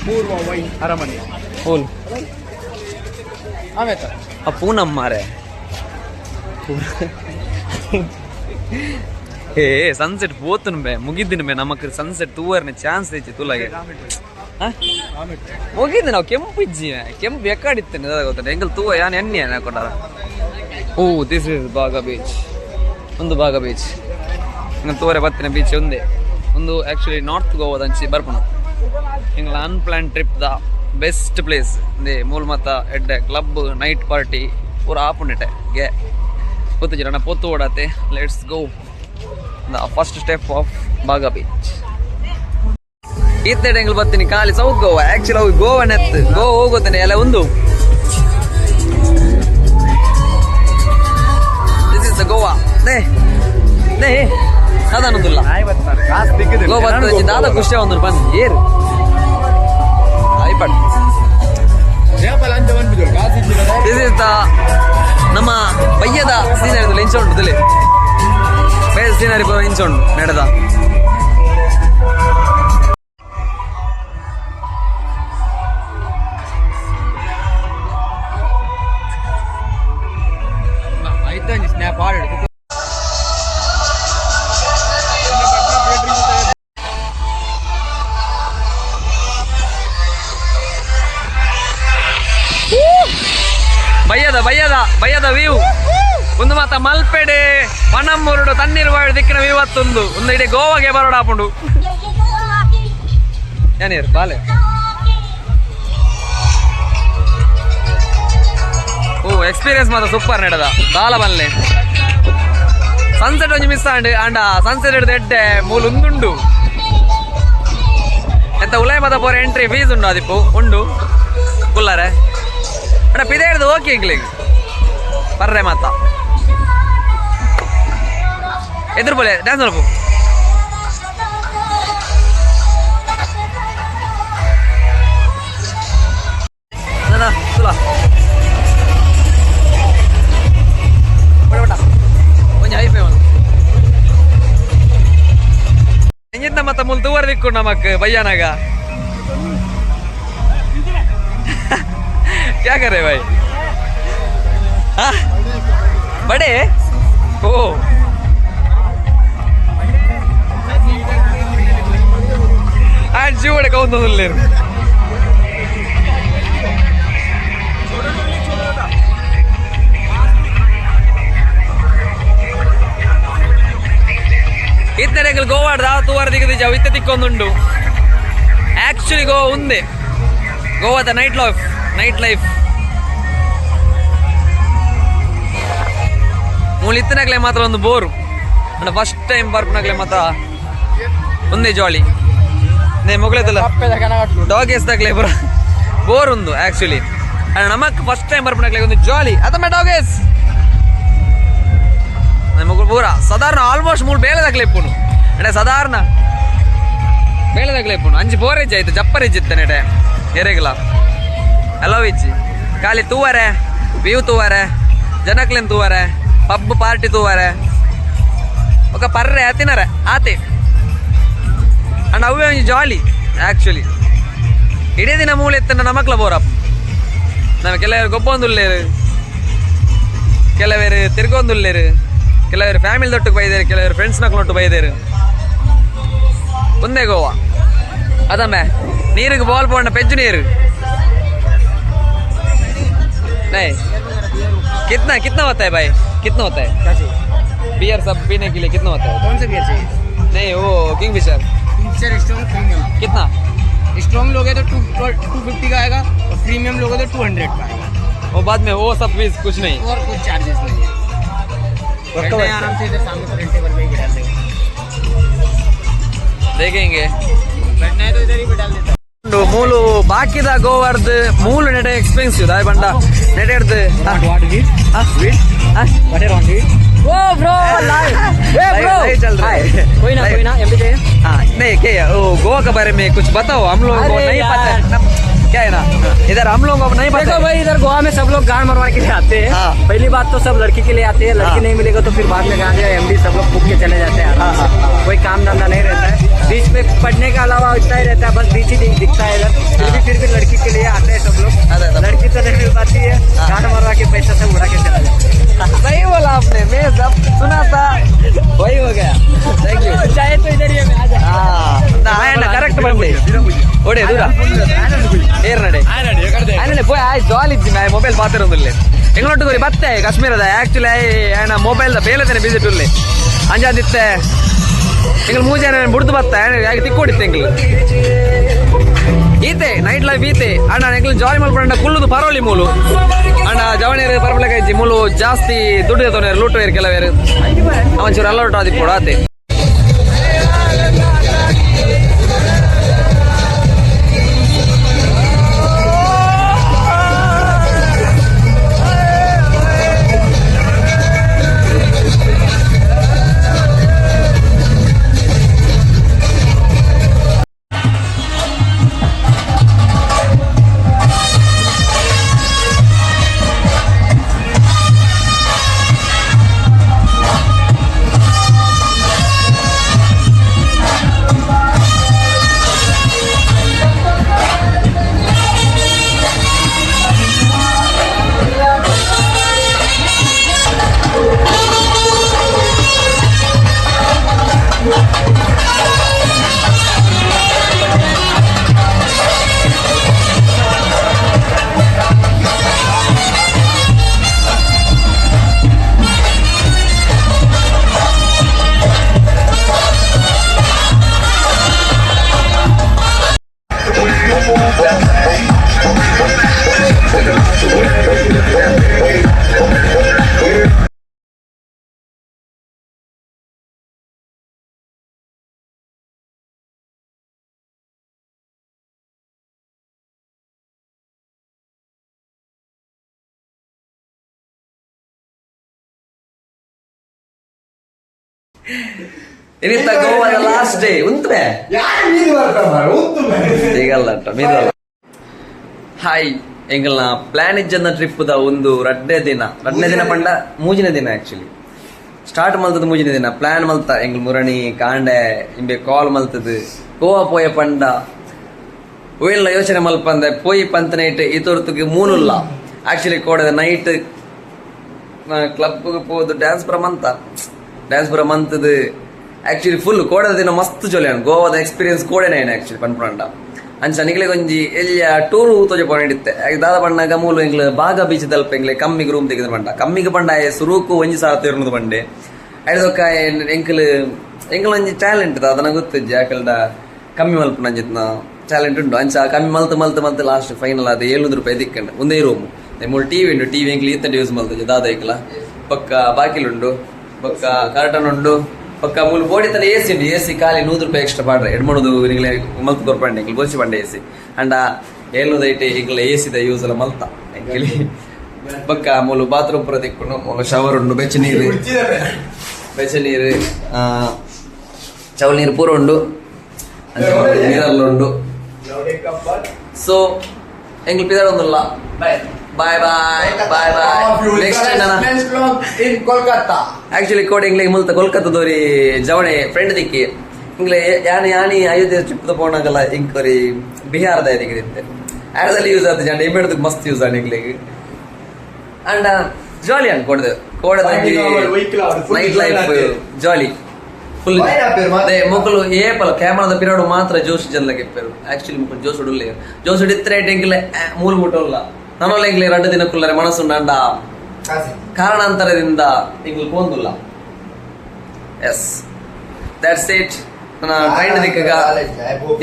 ಪೂರ್ವ ವೈನ್ ಅರಮನೆ. ಹೋಲ್. ಆಮೇಲೆ ಆ ಪೂನಮ್ ಮಾರೆ. ಏ, ಸನ್ಸೆಟ್ ಪೋತುನು ಬೇ, ಮುಗಿದ್ದಿನ ಬೇ. ನಮಕ್ ಸನ್ಸೆಟ್ ತೂವರ್ನೆ ಚಾನ್ಸ್ ಐತಿ ತುಲಾಗೆ. ಮುಗಿದ್ದು ನಾವು ಕೆಂಪು ಇಜ್ಜಿ, ಕೆಂಪು ಎಕ್ಕಾಡಿತ್ತೇನೆ ಗೊತ್ತ. ಎಂಗಲ್ ತೂವ ಯಾನ್ ಎಣ್ಣೆ ಹಾಕೊಂಡಾರ. ಓ, this is Baga beach. ಒಂದು ಬಾಗ ಬೀಚ್ ಇಂಗ ತೂವರೆ ಬತ್ತಿನ ಬೀಚ್ ಒಂದೇ ಒಂದು. ಆಕ್ಚುಲಿ ನಾರ್ತ್ ಗೋವಾದಂಚಿ ಬರ್ಪುಣ. ಎಂಗ್ಲ unplan trip the best place ಇಂದೇ. ಮೂಲ ಮತ್ತ ಎಡ್ಡೆ ಕ್ಲಬ್, ನೈಟ್ ಪಾರ್ಟಿ ಪೂರ ಆಪುಂಡಿಟ್ಟೆ ಗೆ ಗೊತ್ತಿಜ್ಜಿ. ನನ್ನ ಪೊತ್ತು ಓಡಾತೆ. Let's go the first step of Baga beach. ಇತ್ತೆಡೆ ಎಂಗ್ಲು ಬತ್ತೀನಿ ಖಾಲಿ ಸೌತ್ ಗೋವಾ. ಆಕ್ಚುಲಿ ಅವು ಗೋವಾ ನೆತ್ ಗೋವಾ ಹೋಗೋತೇನೆ ಎಲ್ಲ ಒಂದು. This is the Goa. ನೇ ನೇ ಅದಾನೊಂದುಲ್ಲ. ಕಾಸು ತಿಕ್ಕಿದೆ. ಗೋವಾ ಬರ್ತದೆ, ದಾದ ಖುಷಿ ಒಂದು ಬಂದ್ ಏರು ಐಪಡ್. ಲಂಚ ಬಂದ್ಬಿದ್ದು ಕಾಸು ಇದ್ದಿಲ್ಲ. This is the ನಮ್ಮ ಬಯ್ಯದ ಸೀನರಿ. ಇಂಚ ಉಂಟು ತುಲೆ ಬಯ್ಯದ ಸೀನರಿ ಪೂರ ಇಂಚ ಉಂಟು ನಡೆದ. ಆಯ್ತು, ಸ್ನ್ಯಾಪ್ ಆರ್ಡರ್. ಬಯ್ಯದ ಬಯ್ಯದ ಬಯ್ಯದ ವ್ಯೂ ಒಂದು ಮಾತ. ಮಲ್ಪೆಡೆ ಪನಂಬೂರುಡು ತಣ್ಣೀರು ಬಾಳು ದಿಕ್ಕಿನ ವ್ಯೂ ಅತ್ತೊಂದು ಒಂದು. ಇಡೀ ಗೋವಾಗೆ ಬರೋಡ ಆಪುಂಡು. ಏನೇರು ಬಾಲೆ. ಓ, ಎಕ್ಸ್ಪೀರಿಯನ್ಸ್ ಮಾತ್ರ ಸೂಪರ್ ನಡೆದ ದಾಲ ಬಲ್ಲೆ. ಸನ್ಸೆಟ್ ಒಂಜಿ ಮಿಸ್ ಆಂಡ್ ಅಂಡ ಸನ್ಸೆಟ್ ಹಿಡ್ದು ಎಡ್ಡೆ ಮೂಲು ಉಂದುಂಡು. ಎಂತ ಉಲೈ ಮತ ಪೋರ ಎಂಟ್ರಿ ಫೀಸ್ ಉಂಡು, ಅದಿಪ್ಪು ಉಂಡು ಕುಲ್ಲಾರೆ. ಅಣ್ಣ ಪಿದೆ ಹಿಡ್ದು ಓಕೆ ಇಂಗ್ಲಿಗೆ ಬರ್ರೆ ಮಾತ ಎದುರು ಬೋಲೆ ಡ್ಯಾನ್ಸ್ ಮಾಡ್ಪು. ತುಲಾ ಬಡ ಬಡ ಒಂಜಿ ಹೈಫೈ ಒಂದು ಎಂಜಿಂದ ಮತ್ತ ಮುಲ್ ತೂವರ್ ದಿಕ್ಕು ನಮಕ್ ಬಯ್ಯನಾಗ. क्या कर रहे भाई? हाँ? बड़े ओ ಜೀವಡೆ ಕೌಂತೊಂದುಲ್ಲೇರು. ಇತ್ತರೆ ಗೋವಾಡ್ ದಾವ ತೂವರ ದಿಗದಿಜ ಇತ್ತೆ ತಿಕ್ಕೊಂದುಂಡು. ಆಕ್ಚುಲಿ ಗೋವಾ ಉಂದೆ ಗೋವಾದ ನೈಟ್ ಲೈಫ್, ನೈಟ್ ಲೈಫ್ ಮೂಲು ಇತ್ತನಾಗ್ಲೆ ಮಾತ್ರ ಒಂದು ಬೋರು. ಅಂಡ ಫಸ್ಟ್ ಟೈಮ್ ಬರ್ಪುನಾಗ್ಲೆ ಮಾತ್ರ ಒಂದೇ ಜಾಲಿ. ನೇ ಮೊಗಲೆದಲ್ಲ ಡಾಗ್ ಎಸ್ದಾಗ್ಲೆ ಪೂರ ಬೋರ್ ಉಂದು ಆಕ್ಚುಲಿ. ಅಂಡ್ ನಮಕ್ ಫಸ್ಟ್ ಟೈಮ್ ಬರ್ಪುನಾಗ್ಲೆ ಒಂದು ಜಾಲಿ ಅದಮ್ಮ. ಡಾಗೇಸ್ ನಮಗ್ ಪೂರ ಸಾಧಾರಣ ಆಲ್ಮೋಸ್ಟ್ ಮೂರು ಬೇಳೆದಾಗ್ಲೆ ಇಪ್ಪುನು. ಅಂದ್ರೆ ಸಾಧಾರಣ ಬೇಳೆದಾಗ್ಲೆ ಇಪ್ಪುನು. ಅಂಜಿ ಬೋರೇಜ್ ಆಯ್ತು, ಜಪ್ಪರೇಜ್ ಇತ್ತೆ ನೆಟೆ ಎರೆಗ್ಲ ಅಲೋವಿಜ್ಜಿ. ಖಾಲಿ ತೂವರೆ ವ್ಯೂ ತೂವರೆ, ಜನಕ್ಲೆನ್ ತೂವರೆ, ಪಬ್ ಪಾರ್ಟಿ ತೂವರೆ, ఒక ಪರ್ರೆ ತಿನ್ನರೆ ಆತೆ. ಅಂಡ್ ಅವೇ ಒಂಜಿ ಜಾಲಿ ಆಕ್ಚುಲಿ. ಇಡೀ ದಿನ ಮೂಲೆ ಎತ್ತನ ನಮಕ್ಲ ಬೋರಪ್ಪ. ನಮ್ಮ ಕೆಲವರು ಗೊಬ್ಬೊಂದುಲ್ಲೇರು, ಕೆಲವರು ತಿರ್ಗೊಂದುಲ್ಲೇರು, ಕೆಲವರು ಫ್ಯಾಮಿಲಿ ದೊಟ್ಟಕ್ಕೆ ಬೈದೇರು, ಕೆಲವರು ಫ್ರೆಂಡ್ಸ್ ನಕ್ಲೊಟ್ಟು ಬೈದೇರು. ಒಂದೇ ಗೋವಾ ಅದಮ್ಮೆ. ನೀರಿಗೆ ಬಾಲ್ ಪೋಂಡ ಪೆಜ್ಜು ನೀರು. नहीं, कितना कितना होता है भाई? कितना होता है? क्या चाहिए? बियर सब पीने के लिए कितना होता है? कौन सा बियर चाहिए? नहीं, वो किंगफिशर। Picture strong, premium. कितना? स्ट्रॉन्ग लोगे तो 2 250 का आएगा और प्रीमियम लोगे तो 200 का आएगा। वो बाद में वो सब फीस कुछ नहीं? और कुछ चार्जेस नहीं है। बैठना है आराम से, इधर सामने फ्रंट टेबल पे ही बिठा देंगे। देखेंगे। बैठना है तो इधर ही बिठा देता। ಉಂಡು ಮೂಲು ಬಾಕಿದ ಗೋವಾರ್ದು ಮೂಲು ನೆಡೆ ಎಕ್ಸ್ಪೆನ್ಸಿವ್ ದಾಯ ಬಂಡ ನೆಡೆ ಹಿಡ್ದು. ओ ब्रो, लाइव ए ब्रो। लाइव चल रहा है। कोई ना, कोई ना, एमपी चाहिए। हाँ, नहीं, क्या वो गोवा के बारे में कुछ बताओ, हम लोगों को अरे नहीं यार। पता। क्या है ना, इधर हम लोगों को नहीं पता। देखो भाई, इधर गोवा में सब लोग गांड मरवा के लिए आते हैं। हाँ। पहली बात तो सब लड़की के लिए आते हैं, लड़की हाँ। नहीं मिलेगा तो फिर बाद में गांजा एमडी सब लोग फूक के चले जाते हैं आराम से। कोई काम धंधा नहीं रहता है। बीच में पढ़ने के अलावा इतना ही रहता है, बस बीच ही दिखता है इधर। फिर भी लड़की के लिए आते हैं सब लोग। लड़की तो नहीं मिल पाती है, गांड मरवा के पैसा सब उड़ा के चला जाते हैं। सही बोला आपने, मैं सब सुना था वही हो गया। Thank you. चाहे तो इधर ही आ जाए। ಕರೆಕ್ಟ್ ಬಂದೆ ಓಡೆ ದೂರ ಏರ್ ನಡೆ ಆಯ್ನಲೆ ಪೋಯ್ ಆಯ್ ಜಾಲಿ ಇದ್ದಿ ಆಯ್ ಮೊಬೈಲ್ ಪಾತಿರೋದಿಲ್ಲ ಎಂಗ್ಲೊಟ್ಟು ಗುರಿ ಬತ್ತೆ ಕಾಶ್ಮೀರದ ಆಕ್ಚುಲಿ ಆಯ್ ಆಯ್ನ ಮೊಬೈಲ್ the ಬೇಲೆದೇನೆ busy ಟುಲ್ಲೆ ಅಂಜಾದಿತ್ತೆ ಎಂಗ್ಲ ಮೂಜಾನೆ ಬುಡ್ದು ಬತ್ತ ಯಾಕೆ ತಿಕ್ಕೋಡಿತ್ತೆ ಎಂಗ್ಲು ಈತೆ ನೈಟ್ ಲೈಫ್ ಈತೆ ಅಣ್ಣ ಎಂಗ್ಲು ಜಾಲಿ ಮಲ್ಪಂಡ ಕುಲ್ಲುದು ಪರೋಲಿ ಮೂಲು ಅಣ್ಣ ಜವಣಿಯರು ಪರ್ಪಲಕಾಯ್ಜಿ ಮೂಲು ಜಾಸ್ತಿ ದುಡ್ಡು ತೋನೇರು ಲೂಟು ಏರ್ ಕೆಲವೇರು ಅವಂಚೂರು ಅಲ್ಲೋಟ ಆದಿಪ್ಪೋಡು ಆತೆ. ಇನ್ನಿತ್ತ ಗೋವಾದ ಲಾಸ್ಟ್ ಡೇ ಉಂತ್ರೆ ಸಿಗಲ್ಲ ಮೀನಲ್ಲ. ಹಾಯ್, ಎಂಗಲ್ನ ಪ್ಲಾನ್ ಇಜ್ಜನ್ನ ಟ್ರಿಪ್ the ಒಂದು ರಡ್ನೇ ದಿನ, ರಡ್ನೇ ದಿನ ಪಂಡ ಮೂಜಿನ ದಿನ. ಆಕ್ಚುಲಿ ಸ್ಟಾರ್ಟ್ ಮಲ್ತದ ಮೂಜಿನ ದಿನ ಪ್ಲಾನ್ ಮಲ್ತ ಎಂಗ್ಲ ಮುರಣಿ ಕಾಂಡೆ ಇಂಬೆ ಕಾಲ್ ಮಲ್ತದ ಗೋವಾ ಪೋಯ ಪಂಡ ಒಯ್ಲ ಯೋಚನೆ ಮಲ್ಪಂದೆ ಪೋಯಿ ಪಂತ ನೈಟ್ ಇತೊರ್ತುಗೆ ಮೂನುಲ್ಲ. ಆಕ್ಚುಲಿ ಕೋಡದ ನೈಟ್ ಕ್ಲಬ್ ಪೋದು ಡ್ಯಾನ್ಸ್ ಪುರ ಮಂತ, ಡ್ಯಾನ್ಸ್ ಪುರ ಮಂತದ. ಆಕ್ಚುಲಿ ಫುಲ್ ಕೋಡದ ದಿನ ಮಸ್ತ್ ಜೋಲಿ ಗೋವಾದ ಎಕ್ಸ್ಪೀರಿಯನ್ಸ್ ಕೋಡೆನೇ ಆಕ್ಚುಲಿ ಪನ್ಪುಂಡ. ಅಂಚ ನಿಕ್ಲೆ ಒಂಜಿ ಎಲ್ಲಿಯ ಟೂರು ತೋಜ ಪೋಣಿಡಿತ್ತೆ ದಾದ ಪಣ್ಣಾಗ ಮೂಲು ಎಂಗ್ಲ ಬಾಗ ಬೀಚ್ ದಲ್ಪ ಎಂಗ್ಲೆ ಕಮ್ಮಿಗೆ ರೂಮ್ ತೆಗೆದು ಪಂಡ ಕಮ್ಮಿಗೆ ಪಂಡ ಸುರೂಕು ಒಂಜಿ ಸಾವಿರ ತಿರುನದು ಪಂಡೆ ಐದೊಕ್ಕ ಎಂಕಲ್ ಎಂಕಲ್ ಒಂಜಿ ಟ್ಯಾಲೆಂಟ್ ದಾದನ ಗೊತ್ತಿಜ್ಜಿ ಆಕಲ್ಡ ಕಮ್ಮಿ ಮಲ್ಪುನ ಅಂಜಿತ್ನ ಟ್ಯಾಲೆಂಟ್ ಉಂಟು. ಅಂಚ ಕಮ್ಮಿ ಮಲ್ತು ಮಲ್ತು ಮಲ್ತು ಲಾಸ್ಟ್ ಫೈನಲ್ ಅದು 700 ರೂಪಾಯಿ ದಿಕ್ಕಂಡು ಒಂದೇ ರೂಮ್. ಮೂಲು ಟಿವಿ ಉಂಟು, ಟಿವಿ ಎಂಕ್ಲು ಈತಂಡ ಯೂಸ್ ಮಲ್ತುಜಿ ದಾದ ಐಕ್ಲ ಪಕ್ಕ ಬಾಕಿಲುಂಡು, ಪಕ್ಕ ಕರ್ಟನ್ ಉಂಡು, ಪಕ್ಕ ಮೂಲು ಬೋಡಿ ತನ ಎ ಸಿ ಉಂಟು. ಎ ಸಿ ಖಾಲಿ 100 ರೂಪಾಯಿ ಎಕ್ಸ್ಟ್ರಾ ಪಾಡ್ರೆ ಎಡ್ಮಣದು ನಿಂಗ್ಲೆ ಮಲ್ತು ಕೊರ್ಪಂಡೆ ಎಂಕ್ಲು ಬೋಸಿ ಪಂಡೆ ಎ ಸಿ ಅಂಡ 700 ಐಟೆ ಎಂಕ್ಲ ಎ ಸಿದ ಯೂಸ್ ಎಲ್ಲ ಮಲ್ತ ಎಂಕ್ಲಿ. ಪಕ್ಕ ಮೂಲು ಬಾತ್ರೂಮ್ ಪೂರ ತಿಕ್ಕುಂಡು, ಮೂಲು ಶವರ್ ಉಂಡು, ಬೆಚ್ಚ ನೀರು ಬೆಚ್ಚ ನೀರು ಚೌಲ್ ನೀರು ಪೂರ ಉಂಡು, ನೀರಲ್ಲ ಉಂಡು. ಸೊ ಎಂಗ್ಲು ಪಿದಾಡೊಂದುಲ್ಲ. Bye bye bye bye. Next in Kolkata. Actually ಕೋಡೆ ಇಂಗ್ಲೆ ಮುಲ್ತ ಕೋಲ್ಕತ್ತಾದೋರಿ ಜವಣೆ ಫ್ರೆಂಡ್ ದಿಕ್ಕಿ ಇಂಗ್ಲೆ ಯಾನಿ ಯಾನಿ ಅಯೋಧ್ಯೆ ಟ್ರಿಪ್ ಪೋನಾಗಲ್ಲ ಇಂಕೋರಿ ಬಿಹಾರದ ದಿಕ್ಕಿತ್ತೆ ಆಡದಲ್ಲಿ ಯೂಸ್ ಆತ ಜಂಡ ಇಮ್ಮೆಡ್ದಕ್ಕೆ ಮಸ್ತ್ ಯೂಸ್ ಆಂಡ್ ಇಂಗ್ಲೆಗ್ ಅಂಡ ಜಾಲಿ ಅನ್ಕೊಡ್ದು ಕೋಡದಲ್ಲಿ night life jolly full. ಮೊಕ್ಕಲು ಏಪಲ ಕ್ಯಾಮರಾದ ಪಿರಾಡು ಮಾತ್ರ ಜೋಶ್ ಜನಲಗೆ ಇಪ್ಪೆರು. ಆಕ್ಚುಲಿ ಮೊಕ್ಕಲು ಜೋಶ್ ಉಡುಲ್ಲೆ ಜೋಶ್ ಉಡಿತ್ರೆ ಎಂಕ್ಲೆ ಮೂಲು ಮುಟ್ಟಲ್ಲ ನನ್ನೊಲ್ಲ ಎಂಕ್ಲೆ ಎರಡು ದಿನ ಕುಲ್ಲರೆ ಮನಸ್ಸು ಅಂಡ ಕಾರಣಾಂತರದಿಂದ ಎಂಕ್ಲು ಪೋಂದುಲ್ಲ. Yes, that's it. ನನ್ನ ಟ್ರೈನ್ ದಿಕ್ಕಗ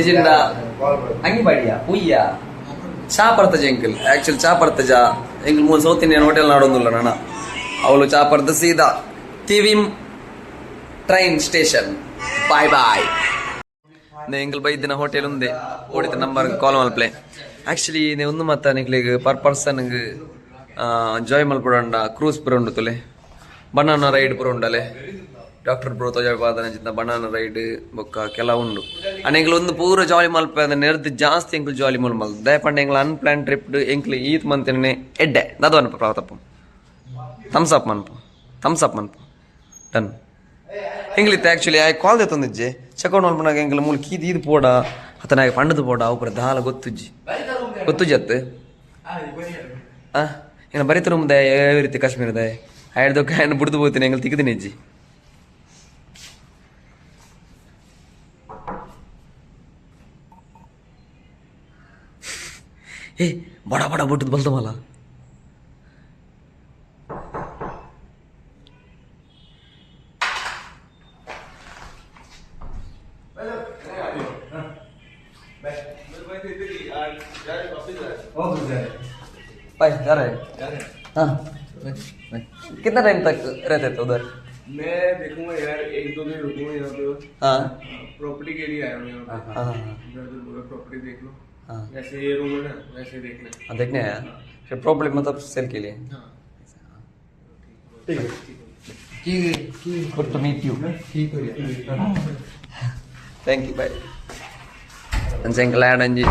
ಇಜಿಂದ ಅಂಗಿಪಾಡಿಯ ಪುಯ್ಯ ಚಾ ಪರ್ತಜ ಎಂಕಲ್ ಆಕ್ಚುಲಿ ಚಾ ಪರ್ತಜ ಎಂಕಲ್ ಮೂರು south Indian hotel ನಾಡೊಂದುಲ್ಲ ನನ್ನ ಅವಳು ಚಾ ಪರ್ತ ಸೀದಾ Thivim train station. Bye bye. ಎಂಕಲ್ ಬೈದಿನ ಹೋಟೆಲ್ ಉಂದೆ ಓಡಿತ ನಂಬರ್ ಕಾಲ್ ಮಲ್ಪ್ಲೆ. ಆಕ್ಚುಲಿ ಒಂದು ಮಾತ ನಿಕ್ಲೆಗ್ ಪರ್ ಪರ್ಸನ್ ಜಾಯ್ ಮಲ್ಪೊಡಂಡ ಕ್ರೂಸ್ ಪೂರ ಉಂಡು ತುಲೆ, ಬನಾನಾ ರೈಡ್ ಪೂರ ಉಂಡಲೆ. Doctor bro ತೋಜಾದ ಚಿತ್ತ ಬನಾನ ರೈಡ್ ಬೊಕ್ಕ ಕೆಲ ಉಂಡು. ಅಂಡ್ ಎಂಕ್ಲು ಒಂದು ಪೂರ ಜಾಲಿ ಮಲ್ಪ ನೆರ್ದು ಜಾಸ್ತಿ ಎಂಕ್ಲು ಜಾಲಿ ಮಲ್ ಮಲ್ ದಯಪಂಡ ಎಂಕ್ಲು ಅನ್ಪ್ಲಾನ್ ಟ್ರಿಪ್ ಎಂಕ್ಲು ಈತ್ ಮಂತಿನ ಎಡ್ಡೆ ದಾದ ಅನ್ಪ ಪ್ರತಾಪ್ ಥಮ್ಸ್ ಅಪ್ ಮನ್ಪು, ಥಮ್ಸ್ ಅಪ್ ಮನ್ಪು ಡನ್. ಎಂಗ್ಲಿತ್ತು ಆ್ಯಕ್ಚುಲಿ ಆಯ್ ಕಾಲ್ ದೆತ್ತೊಂದಿಜ್ಜೆ ಚೆಕೌಟ್ ಮಲ್ಪನಾಗ ಎಂಕ್ಲು ಮೂಲು ಕೀದ್ ಈದ್ ಪೋಡ ಅತನಾಗ ಪಂಡದು ಪೋಡ ಅವು ಪೂರ ದಾಲ ಗೊತ್ತುಜ್ಜಿ ಗೊತ್ತುಜ್ಜಿ ಅತ್ತು. ಆ ಇನ್ನು ಬರಿತ ರೂಮ್ದ ಯಾವ ರೀತಿ ಕಾಶ್ಮೀರದ ಆಯ್ದೊಕ್ಕ ಏನು ಬುಡ್ದು ಹೋಗ್ತೀನಿ ಎಂಗ್ಲು ತಿಕ್ಕದಿನಿ ಅಜ್ಜಿ. ಏ ಬಡ ಬಡ ಬುಟ್ಟದ ಬಲ್ತಮಲ್ಲ. भाई जा रहे हैं। हाँ कितना टाइम तक रहते थे उधर? मैं देखूंगा यार, 1-2 दिन रुकूंगा यहाँ पे। हाँ प्रॉपर्टी के लिए आया हूँ यहाँ पे। हाँ ब्रदर बोला प्रॉपर्टी देख लो। हाँ वैसे ये रूम है ना, वैसे देखना। हाँ देखने आया फिर प्रॉब्लम मतलब सेल के लिए। Good to meet you. Thank you, bye. ಅಂಚೆ ಲ್ಯಾಂಡ್ ಅಂಜಿ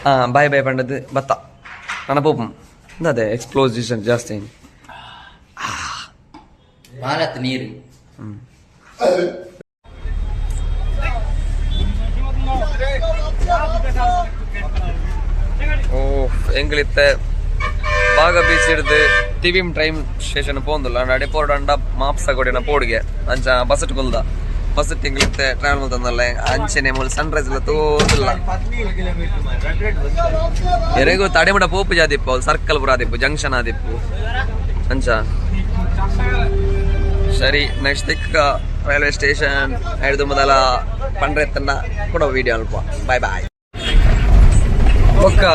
ಹಾಂ ಬಾಯ್ ಬಾಯ್ ಪಂಡದ್ದು ಬತ್ತ ನನ್ನ ಪೋಪಂ ಅದೇ ಎಕ್ಸ್ಪ್ಲೋಸಿಷನ್ ಜಾಸ್ತಿ. ಭಾರತ್ ನೀರು. ಓ ಎಂಗ್ಲಿತ್ತೆ ಬಾಗ ಬೀಚ್ ಹಿಡ್ದು ತಿವಿಮ್ ಟ್ರೈನ್ ಸ್ಟೇಷನ್ ಪೋಂದುಲ್ಲ ಅಂಡ ಅಡೆ ಅಂಡ ಮಾಪ್ಸ ಕೊಡಿನ ಪೋಡ್ಗೆ ಅಂಚ ಬಸ್ ಕುಲ್ದ ಬಸ್ ಎಂಗ್ಲಿತ್ತೆ ಟ್ರಾವೆಲ್ ಮಲ್ತಂದಲ್ಲ ಅಂಚೆನೆ ಮೂಲ ಸನ್ರೈಸ್ ಎಲ್ಲ ತೋದಿಲ್ಲ ಎರೆಗೂ ತಡೆಮಡ ಪೋಪು ಜಾದಿಪ್ಪು ಅವ್ಲು ಸರ್ಕಲ್ ಪುರ ಆದಿಪ್ಪು ಜಂಕ್ಷನ್ ಆದಿಪ್ಪು ಅಂಚ. ಸರಿ ನೆಕ್ಸ್ಟ್ ದಿಕ್ಕ ರೈಲ್ವೆ ಸ್ಟೇಷನ್ ಹಿಡ್ದು ಮೊದಲ ಪಂಡ್ರೆತ್ತನ್ನ ಕೊಡೋ ವಿಡಿಯೋ ಅಲ್ಪ. Bye bye. ಬೊಕ್ಕ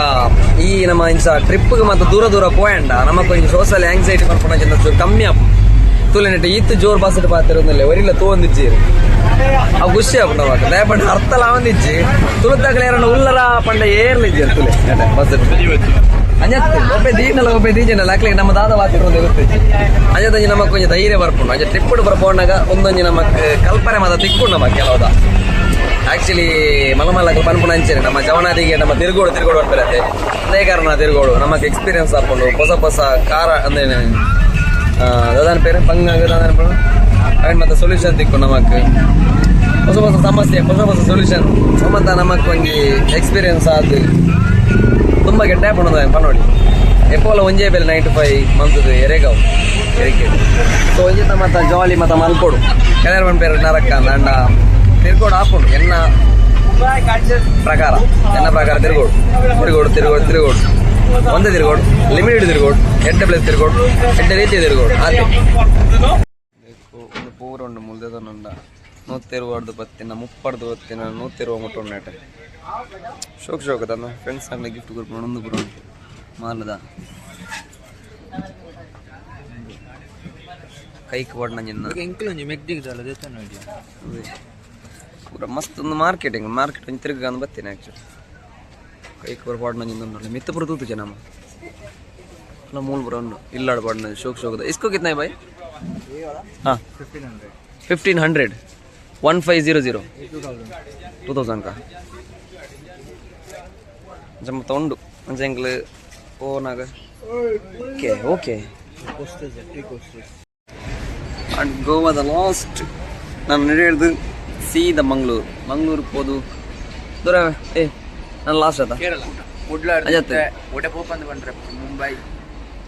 ಈ ನಮ್ಮ ಇಂಚ ಟ್ರಿಪ್ಗೆ ಮತ್ತೆ ದೂರ ದೂರ ಪೋಯಂಡ ನಮಕ್ ಒಂಜಿ ಸೋಷಲ್ ಆಂಗ್ಸೈಟಿ ಬರ್ಪುನ ಚೂರು ಕಮ್ಮಿ ಆಪು ತುಲೆನೆಟ್ ಈತ್ ಜೋರ್ ಬಾಸಟ್ ಪಾತಿರೋದಿಲ್ಲ ಒರಿಲ್ಲ ತೋಂದಿಜ್ಜಿ ಅವು ಖುಷಿ ಆಪುಂಡು ನಮಕ್ ದಯಪಂಡ ಅರ್ಥಲ ಆವೊಂದಿಜ್ಜಿ ತುಳುತಾಗಲ ಏರನ ಉಲ್ಲರ ಪಂಡ ಏರ್ಲಿಜ್ಜಿ ತುಲೆ ಬಸ್ ಅಂಜತ್ ಒಪ್ಪೆ ದೀನಲ ಒಪ್ಪೆ ದೀಜನಲ್ಲ ಅಕ್ಲೆಗ್ ನಮ್ಮ ದಾದ ವಾತಿರೋದು ಗೊತ್ತಿಜ್ಜಿ ಅಂಜತ್ತಂಜಿ ನಮಕ್ ಒಂಜಿ ಧೈರ್ಯ ಬರ್ಪುಂಡು ಅಂಚ ಟ್ರಿಪ್ ಬರ್ಪೋಣಾಗ ಒಂದೊಂಜಿ ನಮಕ್ ಕಲ್ಪನೆ ಮಾತ ತಿಕ್ಕುಂಡು ನಮಕ್ ಕೆಲವುದ. ಆಕ್ಚುಲಿ ಮಲ್ಲ ಮಲ್ಲ ಪನ್ಪುನ ಅಂಚೆನೆ ನಮ್ಮ ಜವನಾದಿಗೆ ನಮ್ಮ ತಿರುಗೋಡು ತಿರುಗೋಡು ಅನ್ಪಲತ್ತೆ ಅದೇ ಕಾರಣ ತಿರುಗೋಡು ನಮಕ್ ಎಕ್ಸ್ಪೀರಿಯನ್ಸ್ ಆಪುಂಡು ಹೊಸ ಹೊಸ ಕಾರ ಅಂದ್ರೆ ದಾದಾನ ಪೇರು ಬಂಗಾಗ ದಾದಾನ ಪೇರು ಅವೆನ್ ಮತ್ತೆ ಸೊಲ್ಯೂಷನ್ ತಿಕ್ಕು ನಮಕ್ ಹೊಸ ಹೊಸ ಸಮಸ್ಯೆ ಹೊಸ ಹೊಸ ಸೊಲ್ಯೂಷನ್ ಮತ್ತು ನಮಕ್ ಒಂಜಿ ಎಕ್ಸ್ಪೀರಿಯನ್ಸ್ ಆದ್ ತುಂಬ ಗೆಡ್ಡೆ ಆಪುಂಡು ಪನೋಡಿ ಎಪ್ಪೋಲ ಒಂಜೇ ಬೆಲೆ 9 to 5 ಮಂತುದು ಎರೆಗಾವ್ ಎರೆಕೆ ಸೊ ಒಂಜಿ ಮತ್ತ ಜಾಲಿ ಮತ್ತ ಮಲ್ಪೊಡು ಕೆಲವರು ಪನ್ಪೇರು ನರಕ ಅಂಡ ತಿರ್ಗೋಡು ಆಪುಂಡು ಎನ್ನ ಪ್ರಕಾರ ಎನ್ನ ಪ್ರಕಾರ ತಿರುಗೋಡು ತಿರುಗೋಡು ತಿರುಗೋಡು ತಿರುಗೋಡು ಒಂದೇ ತಿರುಗೋಡು ಲಿಮಿಟೆಡ್ ತಿರುಗೋಡು ಎಡ್ಡೆ ಪ್ಲೇಸ್ ತಿರುಗೋಡು ಎಡ್ಡೆ ರೀತಿ ತಿರುಗೋಡು ಆತೆ ಒಂದು ಪೂರ ಉಂಡು ಮುಲ್ದೆದನುಂಡ ನೂತ್ತಿರುವಡ್ದು ಬತ್ತಿನ ಮುಪ್ಪಡ್ದು ಬತ್ತಿನ ನೂತ್ತಿರುವ ಮುಟ್ಟು ಉಂಡಾಟ ಶೋಕ್ ಶೋಕ್ ತನ್ನ ಫ್ರೆಂಡ್ಸ್ ಅಂಡ ಗಿಫ್ಟ್ ಕೊರ್ಪುಂಡು ಒಂದು ಪೂರ ಉಂಟು ಮಾಲದ ಕೈಕ್ ಪಡ್ನ ಎಂಕ್ಲೊಂಜಿ ಮೆಗ್ದಿಗ್ ದಾಲ ದೇತನ ಪೂರ ಮಸ್ತ್ ಒಂದು ಮಾರ್ಕೆಟಿಂಗ್ ಮಾರ್ಕೆಟ್ ಒಂಜಿ ತಿರುಗಾಂದು ಬತ್ತೀನಿ ಆ್ಯಕ್ಚುಲಿ ಕೈಕ್ ಪೂರ ಪಾಡ್ನ ಉಂಡು ಮಿತ್ತ ಪೂರ ತೂತು ಜನ ಅಲ್ಲ ಮೂಲ ಪೂರ ಉಂಡು ಇಲ್ಲಾಡ್ ಪಾಡ್ನ ಶೋಕ್ ಶೋಕ್. इसको कितना है भाई? हाँ 1500 1500 2000 का ಅಂಚ ಮತ್ತ ಉಂಡು ಅಂಚ ಎಂಕ್ಲು ಪೋನಾಗ okay okay. And ಗೋವಾದ last ನಾನು ನಡೆದು ಸೀದಾ ಮಂಗಳೂರು ಮಂಗಳೂರು ಪೋದು ದೂರ ಏ ನಾನು ಲಾಸ್ಟ್ ಆತ ಕೇರಳ ಕುಡ್ಲ ಅಜತ್. ಒಡೆ ಪೋಪಂದು ಬಂದ್ರೆ ಮುಂಬೈ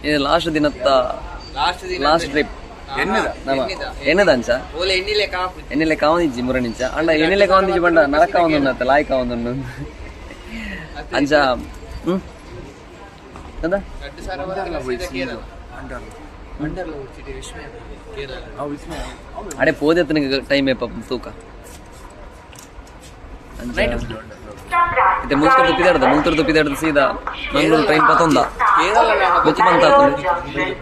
ಇದು ಲಾಸ್ಟ್ ದಿನತ್ತ ಲಾಸ್ಟ್ ದಿನ ಲಾಸ್ಟ್ ಟ್ರಿಪ್ ಎನ್ನದ ನಮ್ಮ ಎನ್ನದ ಅಂಚ ಓಲೆ ಎಣ್ಣಿಲೆ ಕಾಪು ಎಣ್ಣೆಲೆ ಕಾವಂದಿಜ್ಜಿ ಮುರಣಿಂಚ ಅಂಡ ಎಣ್ಣೆಲೆ ಕಾವಂದಿಜ್ಜಿ ಬಂಡ ನರಕ ಕಾವಂದುಂಡು ಲಾಯ್ ಕಾವಂದುಂಡು ಅಂಚ ಹ್ಮ್ ಎಂತ ಅಡೆ ಪೋದೆತ್ತನಿಗೆ ಟೈಮ್ ಏಪ ತೂಕ ಇತ್ತೆ ಮುಲ್ತುರ್ದು ಪಿದಾಡ್ದ ಮುಲ್ತುರ್ದು ಪಿದಾಡ್ದ ಸೀದಾ ಮಂಗಳೂರು ಟ್ರೈನ್ ಪತ್ತೊಂದ ಬುಕ್ ಮಂತ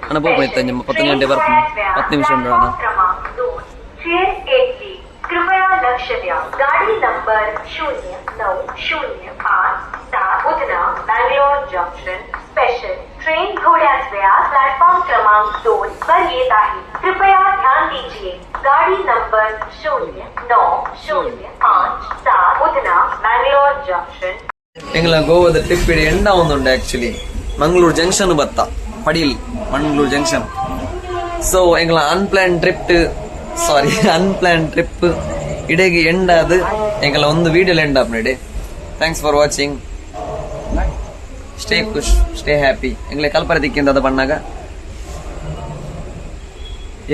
ಅಣ್ಣ ಪೋಪ ಇತ್ತ ಪತ್ತೊಂದು ಗಂಟೆ ಬರ್ಪು 10 ನಿಮಿಷ ಉಂಟು ಅಣ್ಣ. कृपया लक्ष द्या। गाड़ी number 09057 Udhna Bangalore junction special train थोड्याच वेळात प्लॅटफॉर्म क्रमांक 2 वर येत आहे। कृपया ध्यान ध्यान दीजिए, गाड़ी नंबर 09057 उधना बैंगलोर जंक्शन ಎಂಗ್ಲ ಗೋವಾದ ಟ್ರಿಪ್ ಇಡಿ ಎಂಡ ಒಂದುಂಡು. ಆಕ್ಚುಲಿ ಮಂಗಳೂರು ಜಂಕ್ಷನ್ ಬತ್ತ, ಪಡೀಲ್ ಮಂಗಳೂರು ಜಂಕ್ಷನ್. ಸೊ ಎಂಗ್ಲ unplan trip, sorry, unplan trip ಇಡೆಗೆ ಎಂಡ್ ಅದು. ಎಂಗಲ ಒಂದು ವಿಡಿಯೋ ಎಂಡ್ ಆಪ್ನಡೆ. Thanks for watching. Stay Khush, stay happy. ಎಂಗ್ಲೆ ಕಲ್ಪರ ದಿಕ್ಕಿಂದ ಅದ ಬಣ್ಣಾಗ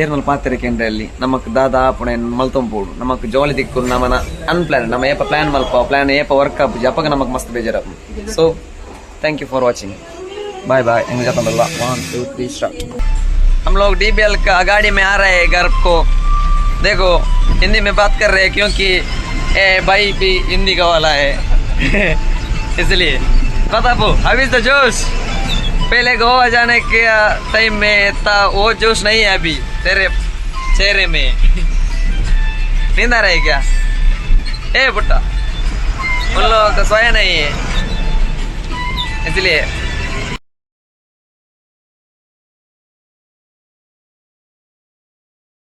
ಏರ್ನಲ್ ಪಾತ್ರೆ ಅಲ್ಲಿ ನಮಕ್ ದಾದ ಆಪುಣೆ ಮಲ್ತೊಂಪೋಡು, ನಮಕ್ ಜೋಲಿ ದಿಕ್ಕು. ನಮನ ಅನ್ಪ್ಲಾನ್, ನಮ್ಮ ಏಪ ಪ್ಲಾನ್ ಮಲ್ಪ, ಪ್ಲಾನ್ ಏಪ ವರ್ಕ್ ಆಪುಜಿ, ಅಪಗ ನಮಕ್ ಮಸ್ತ್ ಬೇಜಾರಾಪು. So thank you for watching. Bye bye. ಎಂಗ್ ಜತಂದಲ್ಲ. One, two, three, start. हम लोग डीबीएल का गाड़ी में आ रहे हैं घर को. देखो, हिंदी में बात कर रहे हैं क्योंकि ए भाई भी हिंदी का वाला है, इसलिए. बताओ, अभी तो जोश पहले गोवा जाने के टाइम में था, वो जोश नहीं है अभी तेरे चेहरे में. नींद आ रहा है क्या? ए बुट्टा, उन लोगों का सोया नहीं है, इसलिए.